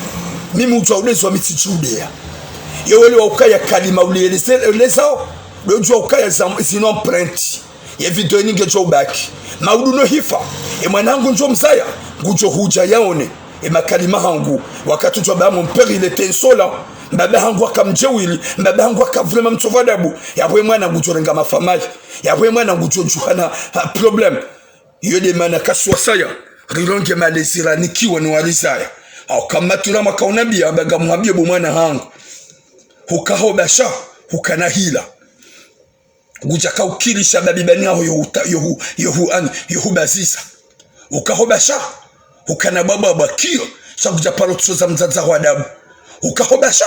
Mimi udjuwa udezi wa mi tsi djiudeya. Yo wele wa ukaya kalima ulieleze-, elezao, ndo udjuwa ukaya za-, zino empreinte. Ye video ini ngedjo ubaki. Maudu no hifa. E mwana hangu ndjo mzaya, ngudjo hudja yaone. E makalima hangu. Wakati udjuwa ba mon père il était insolent. Mbaba hangu aka mdjewili. Mbaba hangu aka vraiment mtsovu adabu. Yapvo e mwana ngudjo renga mafamayi. Yapvo e mwana ngudjo djuhana, ha, problème. Iyo nde mana kasuwasaya, rironge malezi ranikiwa ni warizaya. Au kama tura makaunambiya, amba ngamwambiye bo mwana hangu. Huka ho basha, hukana hila. Ngudjaka ukiri shababi bani haho yo huta-, yo hu-, yo hu-, ani, yo hubazisa. Huka ho basha, hukana bwabwabwa kiyo, sha ngudja paro tsoza mdzadze ho adabu. Huka ho basha,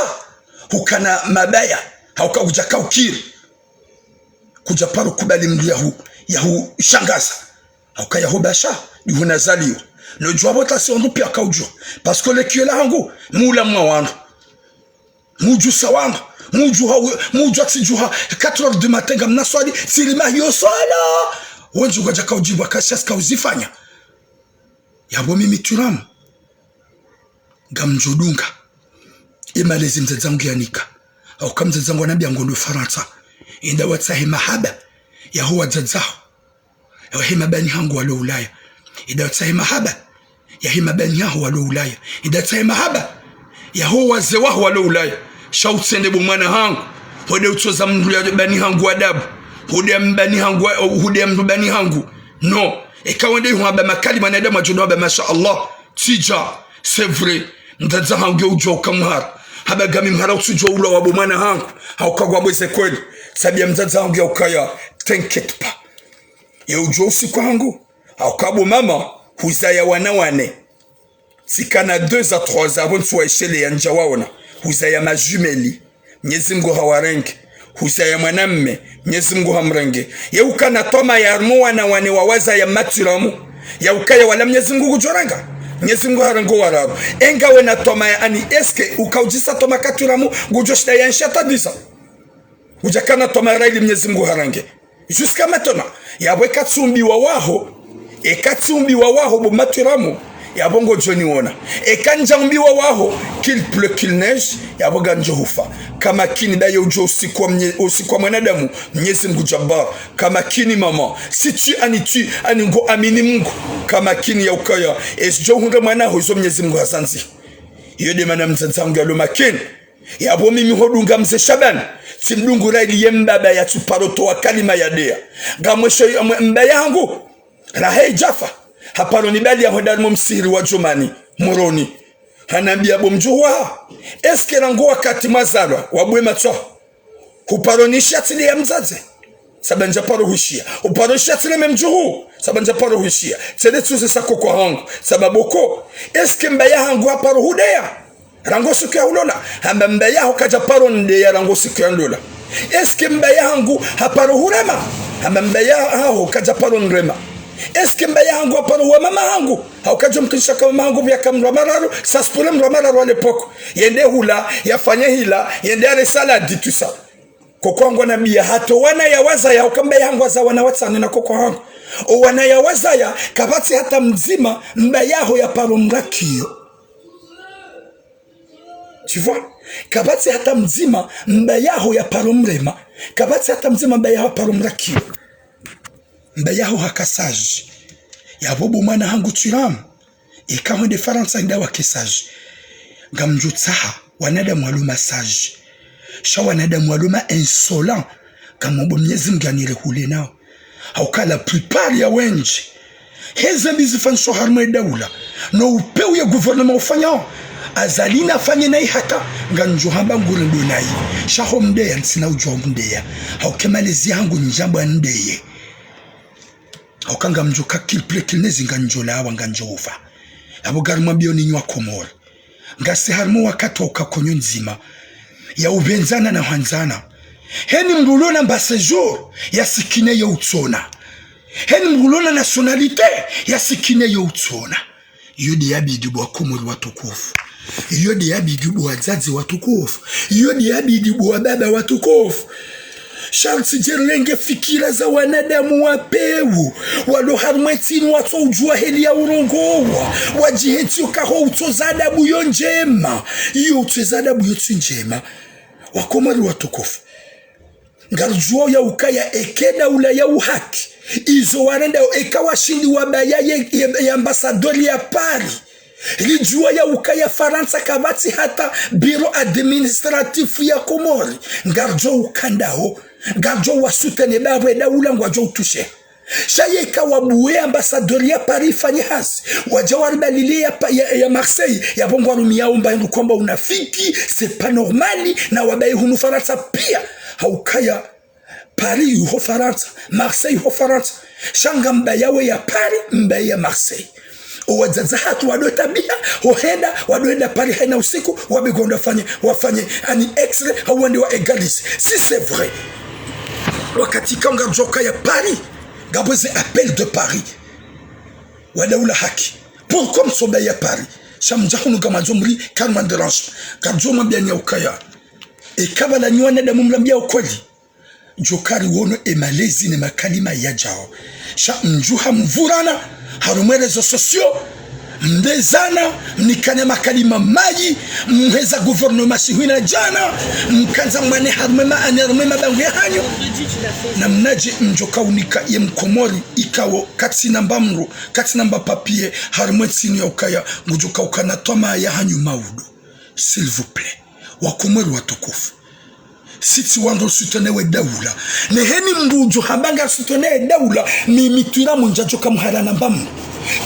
hukana mabaya, hauka ngudjaka ukiri. Kudja paro kubali mndru yahu, yahu shangaza. Hauka yaho basha, ndiho nazaliwa. No udjuwa pvo tasi wandru piya waka udjuwa. Parce que le kiyo la hangu, mula mwa wandru. Mudjusa wandru. Mudjuha, mudjuha tsidjuha. Quatre heures du matin, ngamna swali, tsirima hiyo swala. Wendji ngwadjaka udjibu, kasha tsika uzifanya. Yapvo mimi turamu. Ngamdjo dunga. E malezi mdzadze hangu yanika. Hauka mdzadze hangu anambiya ngondo Farantsa. Enda watsahe mahaba yaho wadzadze haho. Yaho he mabani hangu walo Ulaya. Enda watsahe mahaba yahe mabani haho walo Ulaya. Enda watsahe mahaba yaho wazee waho walo Ulaya. Sha utsende bo mwana hangu. Hode utsoza mndru ya bani hangu adabu. Hode ya mbani hangu wa-, hode ya mndru bani hangu. Non. Eka wende yuhamba makalima na adamu adjo no hamba masha Allah. Tsidja, c'est vrai. Mdzadze hangu yo udjuwa uka muhara. Hamba ngami mhara utsudjuwa ulwa wa bo mwana hangu. Hauka ngwambe ze kweli. Sababu ya mdzadze hangu ya ukaya, t'inquiète pas. Ye udjuwa usiku hangu. Hauka bo mama, huzaya wana wane. Tsikana deux à trois ans, apvo ntsu waisheleya ndja waona. Huzaya ma jumelles. Mnyezi Mngu hawarenge. Huzaya mwanamme. Mnyezi Mngu hamrenge. Ye ukana twamaya harumwa wana wane wa wazaya matiramu. Ya ukaya wala Mnyezi Mngu ngudjorenga. Mnyezi Mngu harenge wararu. Enga wena twamaya ani est-ce que uka udjisa twama katiramu ngudjo shinda ya nsha tadisa. Udjakana twamaya ili Mnyezi Mngu harenge. Jusqu'à maintenant, yapvo eka tsi umbiwa waho, eka tsi umbiwa waho bo matiramu, yapvo ngodjo niona. Eka ndja umbiwa waho, qu'il pleut, qu'il neige, yapvo ngandjo hufa. Ka makini ndaye udjuwa usiku wa mnye-, usiku wa mwanadamu, Mnyezi Mngu Jabbar. Ka makini mama, si tu ani tu, ani ngo amini Mngu. Ka makini ya ukaya, ezi djo hundra mwana ho izo Mnyezi Mngu hazandzi. Iyo nde mana mdzadze hangu yalo makini. Yapvo mimi hodunga mze Shabani, tsimdungu ra ili ye mbaba yatsu paro towa kalima ya deya. Ngamwesho yo mwe-, mbaya hangu, raha idjafa, haparo nibali ya hwenda harumwa msihiri wa Djomani, Moroni. Hanambia bo mdjuhu wa, est-ce que rangu wakati mwazalwa, wabwe matswa. Huparo nishiya tsi nde ya mdzadze. Sababu ndja paro hushiya. Uparo sha tsile me mdjuhu. Sababu ndja paro hushiya. Tsele tsuze sa koko hangu. Sababu ko. Est-ce que mbaya hangu haparo hudeya? Rangu siku ya hulola. Hamba mbaya ho kadja paro ndeya rangu siku ya ndola. Est-ce que mbaya hangu haparo hurema? Hamba mbaya ho kadja paro nrema. Est-ce que mbaya hangu haparo wa mama hangu? Hauka djo mkinisha ka mama hangu pia ka mdru wa mararu. Ça se pourrait mdru wa mararu à l'époque. Yende hula, yafanye hila, yende yale salade, tout ça. Koko hangu hanambia hata wana ya wazaya, hauka mbaya hangu haza wana watsanu na koko hangu. O wana ya wazaya, kapvatsi hata mdzima mbaya ho ya paro mrakiyo. Tu vois? Kapvatsi hata mdzima mbaya ho ya paro mrema. Kapvatsi hata mdzima mbaya ho ya paro mrakiyo. Mbaya ho haka sage. Yapvo bo mwana hangu Twiram. Eka hwende Farantsa nda wake sage. Ngamdjo tsaha, wanadamu walo ma sage. Sha wanadamu walo ma insolent. Ngamombo Mnyezi Mngu yanirehule nao. Hauka la plupart ya wendji. Heze mbi zifanyisho harumwa ye daula. No upvewu ye gouvernement ufanyao. Azali nafanye nayi hata. Ngamdjo hamba nguri ndo nayi. Sha ho mdeya, ntsina udjuwa mdeya. Hauka malezi hangu ndjambo ya ndeye. Hauka ngamdjo ka qu'il pleut, qu'il neige, ngamdjo lawa, ngamdjo ufa. Yapvo ngari mwambiyo ninyi wa Komori. Ngasi harumwa wakati wa uka konyo ndzima. Ya upvendzana na hwandzana. Heni mdru ulona mba séjour, ya sikine yo utsona. Heni mdru ulona nationalité, ya sikine yo utsona. Iyo nde yabidi bo wa Komori watukufu. Iyo nde yabidi bo wadzadze watukufu. Iyo nde yabidi bo wababa watukufu. Sha ntsi djerenge fikira za wanadamu wa pewu. Walo harumwa ye ntsi inu watso udjuwa heli ya urongowa. Wadjihe ntsi yo kaho utso za adabu yo ndjema. Iyo utso za adabu yo tsi ndjema. Wa Komori watukufu. Ngaridjuwa ya ukaya eka ye daula ya uhaki. Izo warenda eka washindi wabaya ye, ye, ye ambassadeur ya Paris. Ridjuwa ya ukaya Farantsa kapvatsi hata bureau administratif ya Komori. Ngaridjo uka ndaho. Ngaridjo wa soutenir ba we daula ngwadjo utushe. Sha yeka wabuwe ambassadeur ya Paris ifanye hazi. Wadja waribalile ya, pa- ya, ya Marseille, yapvo ngwarumiyao mba hindru kwamba unafiki, c'est pas normal, na wabaye hunu Farantsa pia. Haukaya Paris yuho Farantsa, Marseille yuho Farantsa. Sha ngambayawo ya Paris, mbaye ya Marseille. O wadzadze hatru wado tabiha, ho henda, wado henda Paris hayina usiku, wabe ngondo wafanye, wafanye, ani extrait, hau wende wa égaliser. Si c'est vrai. Wakati ka ngaridjo ka ya Paris, ngapvo ze appel de Paris. Wa daula haki. Pourquoi mtso mbaye ya Paris? Sha mdja hunu ngamwandzo mri, karman de range. Ngaridjo mwambia ni ya ukaya. Eka pvala nyi wanadamu mlambia ukweli. Djo kari wono e malezi ne makalima yadjao. Sha mdjuha mvurana, harumwa réseaux sociaux, mbezana, mnikane makalima mayi, mheza gouvernement shihwina djana, mkandza mwane harumwa ma, ani harumwa mabangwe ya hanyu. Na mnadje mdjo kaunika ye mkomori ikao katsina mba mdru, katsina mba papier, harumwa ye ntsi inu ya ukaya, ngudjo kaukana twama ya hanyu maudu. S'il vous plaît. Wakomori watukufu. Si tsi wandru soutenir we daula. Neheni mdru djo hamba nga soutenir ye daula, mi, mi twira mundja djo ka mharana mba mdru.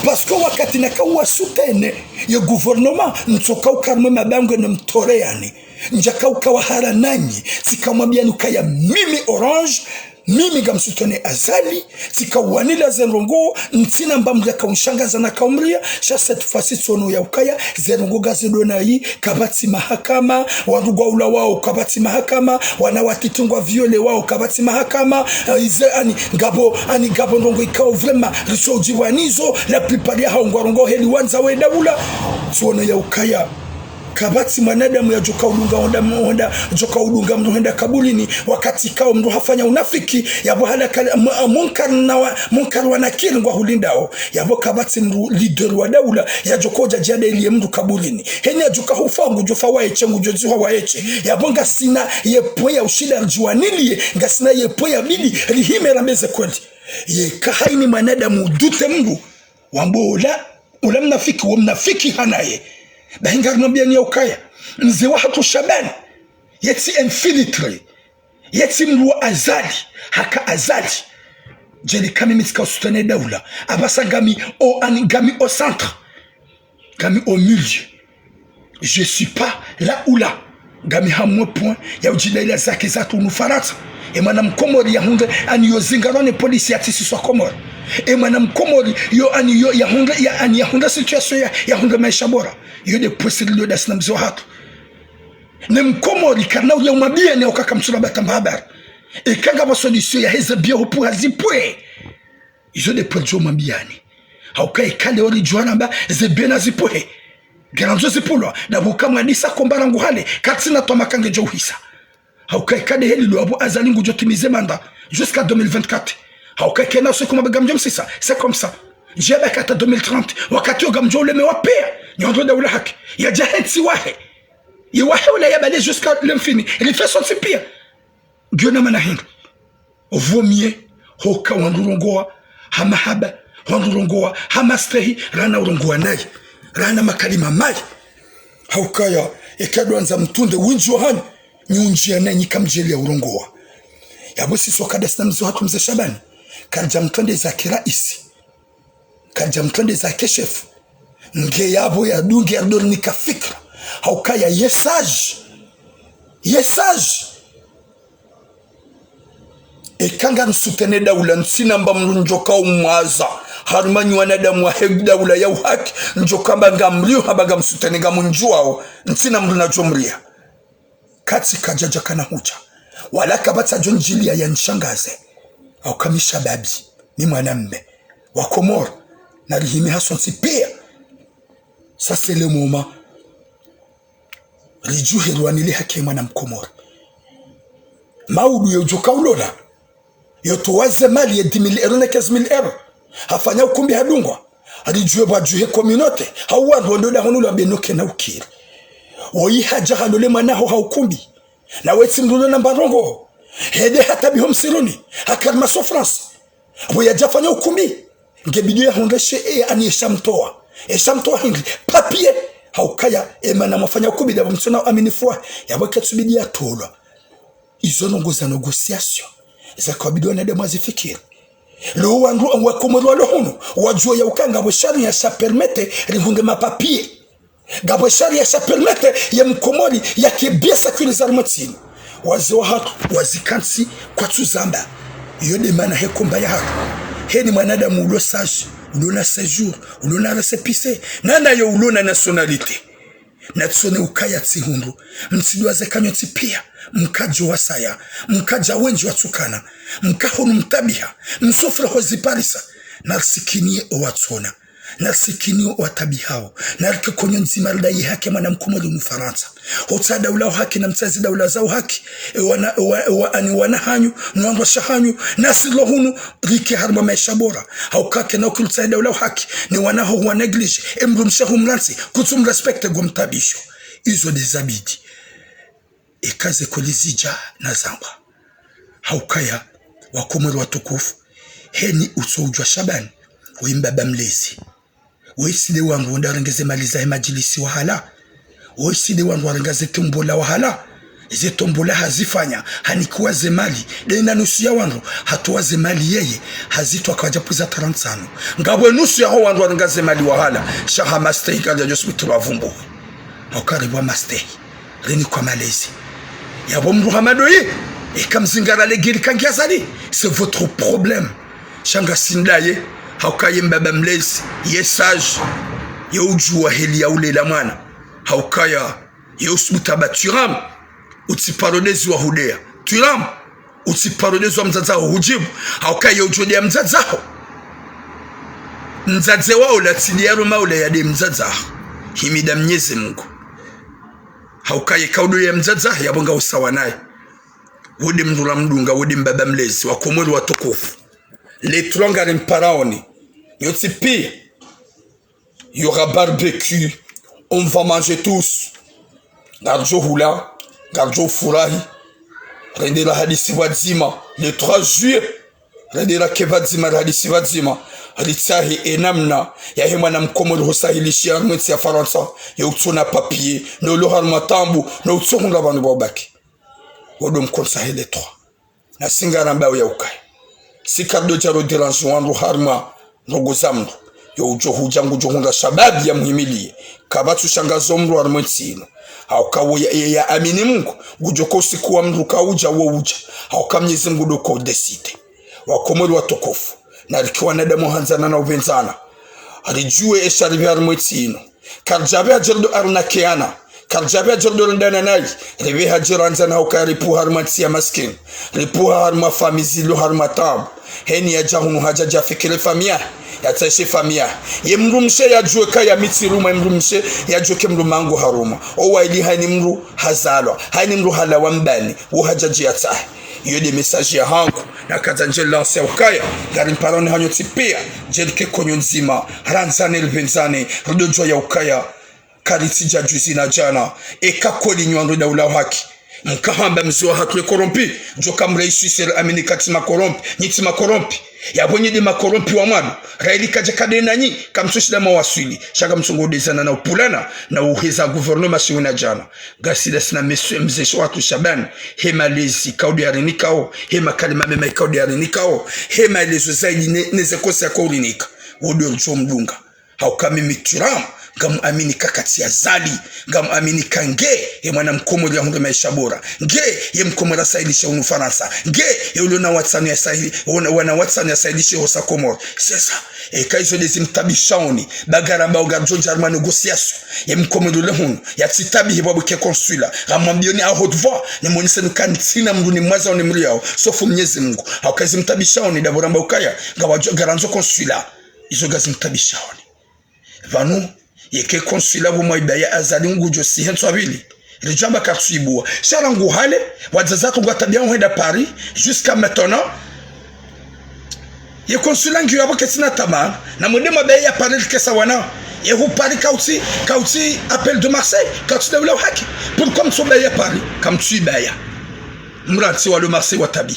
Parce que wakati naka wa soutenir ye gouvernement, ntsoka uka harumwa mabangwe ne mtore yani. Ndjaka ukawa hara nanyi, tsikamwambiyani ukaya mimi Orange, mimi ngamsoutenir Azali, tsikawanila ze ndrongoo, ntsina mba mdru yakaushangaza na kaumria, sha cette fois-ci tsiono ya ukaya, ze ndrongoo ngazido nayi, kapvatsi mahakama, wandru ngwaulawao, kapvatsi mahakama, wana watiti ngwa violewao, kapvatsi mahakama, eh, ize ani, ngapvo, ani ngapvo ndrongoo ikao vraiment, ritsoudjiwa nizo, la plupart yahao ngwarongoo heli wandza we daula, tsiono ya ukaya. Kapvatsi mwanadamu yadjoka udunga honda, honda, djoka udunga mdru hwenda kaburini, wakati kao mdru hafanya unafiki, yapvo hala kale, mu-, Munkar na wa-, Munkar wa Nakir ngwahulindao, yapvo kapvatsi mdru leader wa daula, yadjoka udja djihada ili ye mdru kaburini. Heni yadjoka hufa ngudjofa waeshe, ngudjodzihwa waeshe. Yapvo ngasina ye point ya ushinda ridjiwaniliye, ngasina ye point ya bidi, rihime rambe ze kweli. Yeka hayini mwanadamu udute mdru, wambo ola, ola mnafiki, wo mnafiki hanaye. Bahi ngarimwambiyani ya ukaya. Mze wahatru Shabani. Yetsi infiltré. Yetsi mdru wa Azali. Haka Azali. Djeli kami mi tsika usoutenir daula. Apvasa ngami o, ani ngami au centre. Ngami au milieu. Je suis pas là ou là. Ngami hamwe point ya udjilaila zake zatru hunu Farantsa. E mwana Mkomori yahundre, ani yo zingarwa ne polisi yatsisiswa Komori. E mwana Mkomori yo, ani yo yahundre, ya, ani yahundre situation ya, yahundre maesha bora. Yo nde point siri lio dasi na mze wahatru. Ne Mkomori karina uya umwambiyani ya ukaka mtsula batamba habari. Eka ngapvo solution yaheze biye hupvuha zipvwe. Izo nde point djo mwambiyani. Hauka ikale ori djuwa namba ze biye na zipvuhe. Garandzo zipvulwa, na pvuka mwadisa komba rangu hale, katsina twa makange djo uhisa. Hauka ikale heli lo apvo Azali ngudjo timize mandat, jusqu'à deux mille vingt-quatre. Hauka ikena usiku mabaga mdjo msisa, c'est comme ça. Djeba kata deux mille trente, wakati oga mdjo ulemewa piya, nyondo daula haki. Yadja hetsi wahe. Ye wahe ula yabale jusqu'à l'infini. Rife sontsi piya. Ngiyo na mana hindru. Vaut mieux, hoka wandru rongowa, ha mahaba, wandru rongowa, ha mastehi, rana urongowa nayi, rana makalima mayi. Haukaya, eka ndo wandza mtunde, windji wa hanyu, nyi undjiya nayi nyi kamdjeli ya urongowa. Yapvo sisi wakada sina mze wahatru mze Shabani, karidja mtwende zake raisi. Karidja mtwende zake shefu. Nge yapvo yadunge ya dori nika fikira. Haukaya ye sage. Ye sage. Eka ngamsoutenir daula ntsina mba mdru ndjoka umwaza. Harumwa nyi wanadamu wahe daula ya uhaki. Ndjoka mba ngamriyo hamba ngamsoutenir ngamundjuwao. Ntsina mdru nadjo mriya. Katsi kadjadja kana hudja. Wala kapvatsi adjo ndjiliya yanishangaze. Hauka mi shababi, mi mwanamme wa Komori, narihime hasontsi piya. Ça, c'est le moment. Ridjuhe rwanile haki ye mwana Mkomori. Maudu yo udjoka ulona. Yo towa ze mali ye dix mille euros ne quinze mille euros. Hafanya ukumbi hadungwa. Haridjuwe pvwa djuhe communauté. Hau wandru wandro da hunu lwa benoke na ukiri. Woyi hadja halole mwana ho ha ukumbi. Na wetsi mdru lo namba ndrongo. Hende hatabiho msiruni. Hakari ma souffrance. Pvo yadja fanya ukumbi. Nge bidi yahundre she e ani esha mtowa. Esha mtowa hindri. Papier. Haukaya e mana mwafanya ukumbi da pvo mtsona uaminifu wa. Yapvo ketsu bidi yatolwa. Izo ndrongo za négociation. Za kabidi wanadamu wazifikiri. Lo wandru wa Komori walo hunu, wadjuwa ya uka ngapvo sharia sha permettre rihundre mapapier. Ngapvo sharia sha permettre ye Mkomori yake bien sécurisé harumwa ntsi inu. Wazee wahatru, wazikantsi, kwatsu zamba. Iyo nde mana he komba yahatru. Heni mwanadamu ulo sage, ulo na séjour, ulo na récépissé, na nayo ulo na nationalité. Natsone ukaya tsihundru, mtsidwaze kanyo tsi piya, mkadjo wasaya, mkadja wendji watsukana, mka hunu mtabiha, msouffre ho ziparisa, narisikiniye owatsona, narisikiniye owatabihao, narike konyo ndzima ridaye haki mwana Mkomori hunu Farantsa. Hotsaha daula uhaki na mtsazi daula za uhaki, ewana, ewa, ewa, ani wana hanyu, no wandrwasha hanyu, nasi lo hunu, rike harumwa maesha bora. Hauka kena ukilutsaha daula uhaki, ne wana ho huwa négligé, emdrumshe humlantsi, kutsu mrespecté ngo mtabisho. Izo nde zabidi. Eka ze kweli zidja na zangwa. Haukaya, Wakomori watukufu, heni utso udjuwa Shabani, we mbaba mlezi. Woyi si nde wandru wenda warenge ze mali zahe madjilisi wahala. Woyi si nde wandru warenga ze tombola wahala. Ze tombola hazifanya, hanikiwa ze mali. Nde na nusu ya wandru, hatowa ze mali yeye, hazitwa kwadja pvuza trente-cinq ans. Ngapvo nusu yaho wandru warenga ze mali wahala, sha ha mastehi kadja djo sipitulwa vumbuwe. Hauka ripvwa mastehi. Rinikwa malezi. Yapvo mdru hama ndo ye, eka mzingara legeri kangi Azali, c'est votre problème. Sha ngasi ndaye, hauka ye mbaba mlezi, ye sage, ye udjuwa heli ya ulela mwana. Haukaya, ye usubutu amba Thuram, utsi paro ndezi wa hudeya. Thuram, utsi paro ndezi wa mdzadze waho hudjibu. Haukaya udjo deya mdzadze waho. Mdzadze waho la tsi deya ruma ula ya de mdzadze waho. Himida Mnyezi Mungu. Haukaya eka udo ya mdzadze waho, yapvo nga usawa naye. Wo de mdru ra mdunga, wo de mbaba mlezi, wa Komori watukufu. Les trois ngari mparaoni. Nyontsi pia. Il y aura barbecue. On va manger tous. Ngaridjo hula, ngaridjo furahi. Rende ra hadisi pvadzima. Le trois juillet. Rende rake pvadzima, ra hadisi pvadzima. Ritsahe e namna yahe mwana mkomori husahilishia harumwa entsi ya Farantsa. Ye utsona papier. No lo harumwa taabu. No utsohundra pvanu pvwa ubaki. Wo do mkondza he le trois. Na si ngarambao ya ukaya, si karido dja ro déranger wandru harumwa ndrongo za mndru. Yo udjo hudja ngudjo hundra shababi ya muhimiliye. Kapvatsu shangazo mndru harumwa entsi inu. Hauka wo ya, ya, ya amini Mungu, ngudjo ka usiku wa mndru ka udja wo udja. Hauka Mnyezi Mungu ndo ka udécider. Wakomori watukufu, na rike wanadamu handzana na upvendzana. Ridjuwe esha ripve harumwa entsi inu. Karidja pve hadjeri ndo arnaqueana. Karidja pve hadjeri ndo rendana nayi. Ripve hadjeri randzana hauka ripvuha harumwa ntsi ya maskini. Ripvuha harumwa famiyi zilo harumwa taabu. Heni yadja hunu hadja dja fikiri famiyi yahe. Yatsahe famiyi yahe. Ye mdrumshe yadjuwe kaya mi tsirumwa, ye mdrumshe yadjuwe ke mdrume wangu harumwa. Owa ili hayini mndru hazalwa. Hayini mndru halawa mbani. Wo hadja dji yatsahe. Iyo de message yahangu, nakandza ndje lancer ya ukaya, ngari mparaoni hanyu ntsi pia, ndje rike konyo ndzima, randzane ripvendzane, rido djuwa ya ukaya, karitsi dja juzi na djana, eka kweli nyi wandru daula wa haki. Mkahamba mze wahatru ye corrompu, djo kamre iswisera amini ka tsi ma corrompu, nyi tsi ma corrompu. Yapvo nyi de ma corrompu wa mwando, raili kadja kade nanyi, kamtsu shinda mwawaswili, sha kamtsu ngo dezana na upvulana, na uheza gouvernement shiwu na djana. Ngasi ndasi na mese-, mze wahatru Shabani, he malezi kaudo yarinikao, he makalima mema kaudo yarinikao, he maelezo zaidi ne, ne ze conseils yako urinika. Wo ndo ridjo mdunga. Hauka mimi Thuram, ngamuamini ka katsi Azali, ngamuamini ka nge, ye mwana mkomori yahundre maesha bora. Nge, ye mkomori yasahilishe hunu Farantsa. Nge, ye ulo na watsanu yasahi-, wana, wana watsanu yasahilishe hosa Komori. C'est ça. Eka izo de zimtabishaoni, ba ngarambao ngaridjo ndja harumwa négociation. Ye mkomori ule hunu, yatsitabihe pvwa buke consulat. Ngamwambioni à haute voix, nimonese nuka ntsina mndru nimwazao nimriyao, sauf Mnyezi Mungu. Hauka zimtabishaoni, ndapvo ramba ukaya, ngawadjo, ngarandzo consulat. Izo ngazimtabishaoni. Pvanu, yeke consulat pvo mwaibaya Azali ngudjo sihe ntswa pvili. Ridjamba kartsuibuwa. Sha rangu hale, wadzadze wahatru ngwatabiao hwenda Paris, jusqu'à maintenant. Ye consulat ngiyo yapvo ketsina tamana, na mwende mwabaya ya Paris rike sawa nao. Ye hu Paris kautsi, kautsi appel de Marseille, kautsi daula wa haki. Pourquoi mtso baya ya Paris, kamtsuibaya. Mrantsi walo Marseille watabi.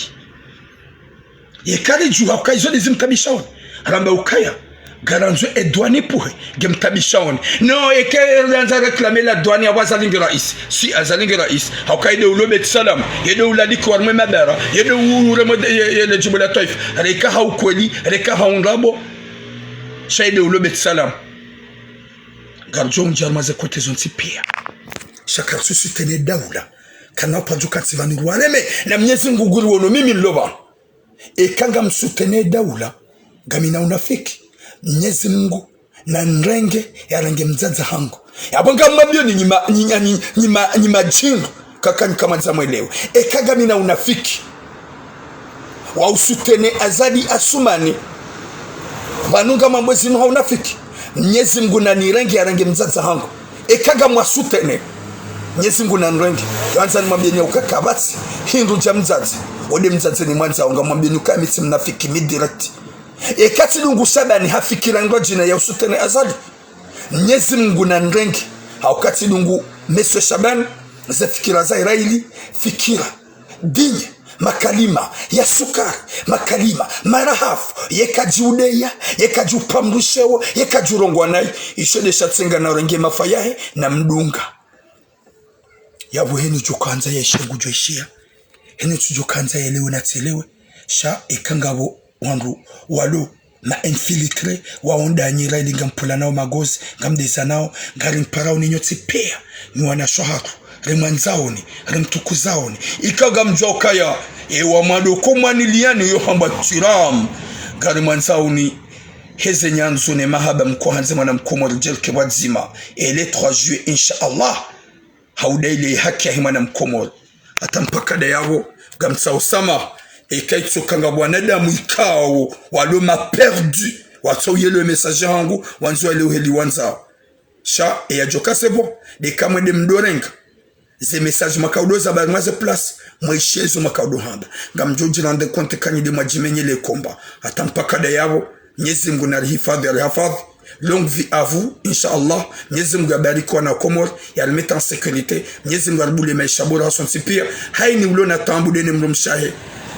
Yeka ridjuha uka izo de zimtabishaoni. Ramba ukaya, ngarandzo e douane ipvuhe, ngemtabishaoni. Non, eke yandza réclamer la douane ya Azali nge raisi. Si Azali nge raisi. Hauka ye de ulo Beit Salam, ye de ulaliki harumwa mabara, ye de u-, uremwe de, ye, ye le djimbo la twaifa. Reka ha ukweli, reka ha undrabo. Sha ye de ulo Beit Salam. Ngaridjo ndja harumwa ze côté zontsi pia. Sha karitsu soutenir daula. Kana upvandzu katsi pvanu rwareme. Na Mnyezi Mungu nguri wono mimi nilo pvanu. Eka ngamsoutenir daula, ngamina unafiki. Mnyezi Mungu nanirenge, yarenge mdzadze hangu. Yapvo ngamwambioni nyi ma, nyi, nyi, nyi ma, nyi madjinga, kakanyi kamwandza mwelewe. Eka ngamina unafiki wa usoutenir Azali Assoumani, pvanu ngamwambo zinu ha unafiki. Mnyezi Mungu nanirenge, yarenge mdzadze hangu. Eka ngamwasoutenir, Mnyezi Mungu nanirenge. Yo handza nimwambieni ya uka kapvatsi hindru dja mdzadze. Wo de mdzadze nimwandzao, ngamwambieni uka mi tsi mnafiki, mi direct. Eka tsidungu Shabani hafikira ndrwadjina ya usoutenir Azali, Mnyezi Mungu nanirenge. Hauka tsidungu Monsieur Shabani, ze fikira za iraili, fikira dinye, makalima ya sukari, makalima marahafu, yeka dji udeya, yeka dji upva mndru sheo, yeka dji urongoa nayi, isho de sha tsenga na urenge mafa yahe, na mdunga. Yapvo heni djo kandza yaishe ngudjo ishiya, heni tsudjo kandza yelewe na tselewe, sha eka ngapvo wandru walo ma infiltrés, waonda nyira ili ngampvulanao magozi, ngamdezanao, ngari mparaoni nyontsi pia, nyi wanashe wahatru, Rimwandzaoni, rimtukuzaoni. Ika ngamdjuwa ukaya, ewa mwando ko mwaniliyani uyo hamba Thuram. Ngarimwandzaoni, heze nyandzo ne mahaba mkohandze mwana mkomori djelike pvwadzima. E le trois juillet, insha Allah. Hauda ile haki yahe mwana mkomori. Hata mpaka ndayapvo, ngamtsaho samaha. Eka itsoka nga wanadamu ikao, walo ma perdu. Watso yelewe message hangu, wandzo welewe heli wandzao. Sha, e yadjoka c'est bon. Ndeka mwende mdorenga. Ze message makaudo za bari mwa ze place, mwishiye zo makaudo hamba. Ngamdjo djirendre compte kanyi nde mwadjimenyele komba. Hata mpaka ndayapvo, Mnyezi Mungu narihifadhi, arihifadhi. Longue vie à vous, insha Allah. Mnyezi Mungu yabariki wana Komori, yarimete en sécurité. Mnyezi Mungu yaribuliye maesha bora hasontsi piya. Hayini ulo na taabu ndeye ne mdrumshe wahe,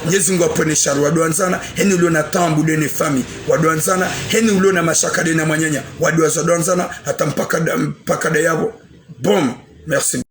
Mnyezi Mungu yapvonese shari wandru wandzana. Hayini ulo na taabu ndeye ne famille wandru wandzana. Hayini ulo na mashaka ndeye na mwananya wandru wandzana. Hata mpaka nda-, mpaka ndayapvo. Bon, merci.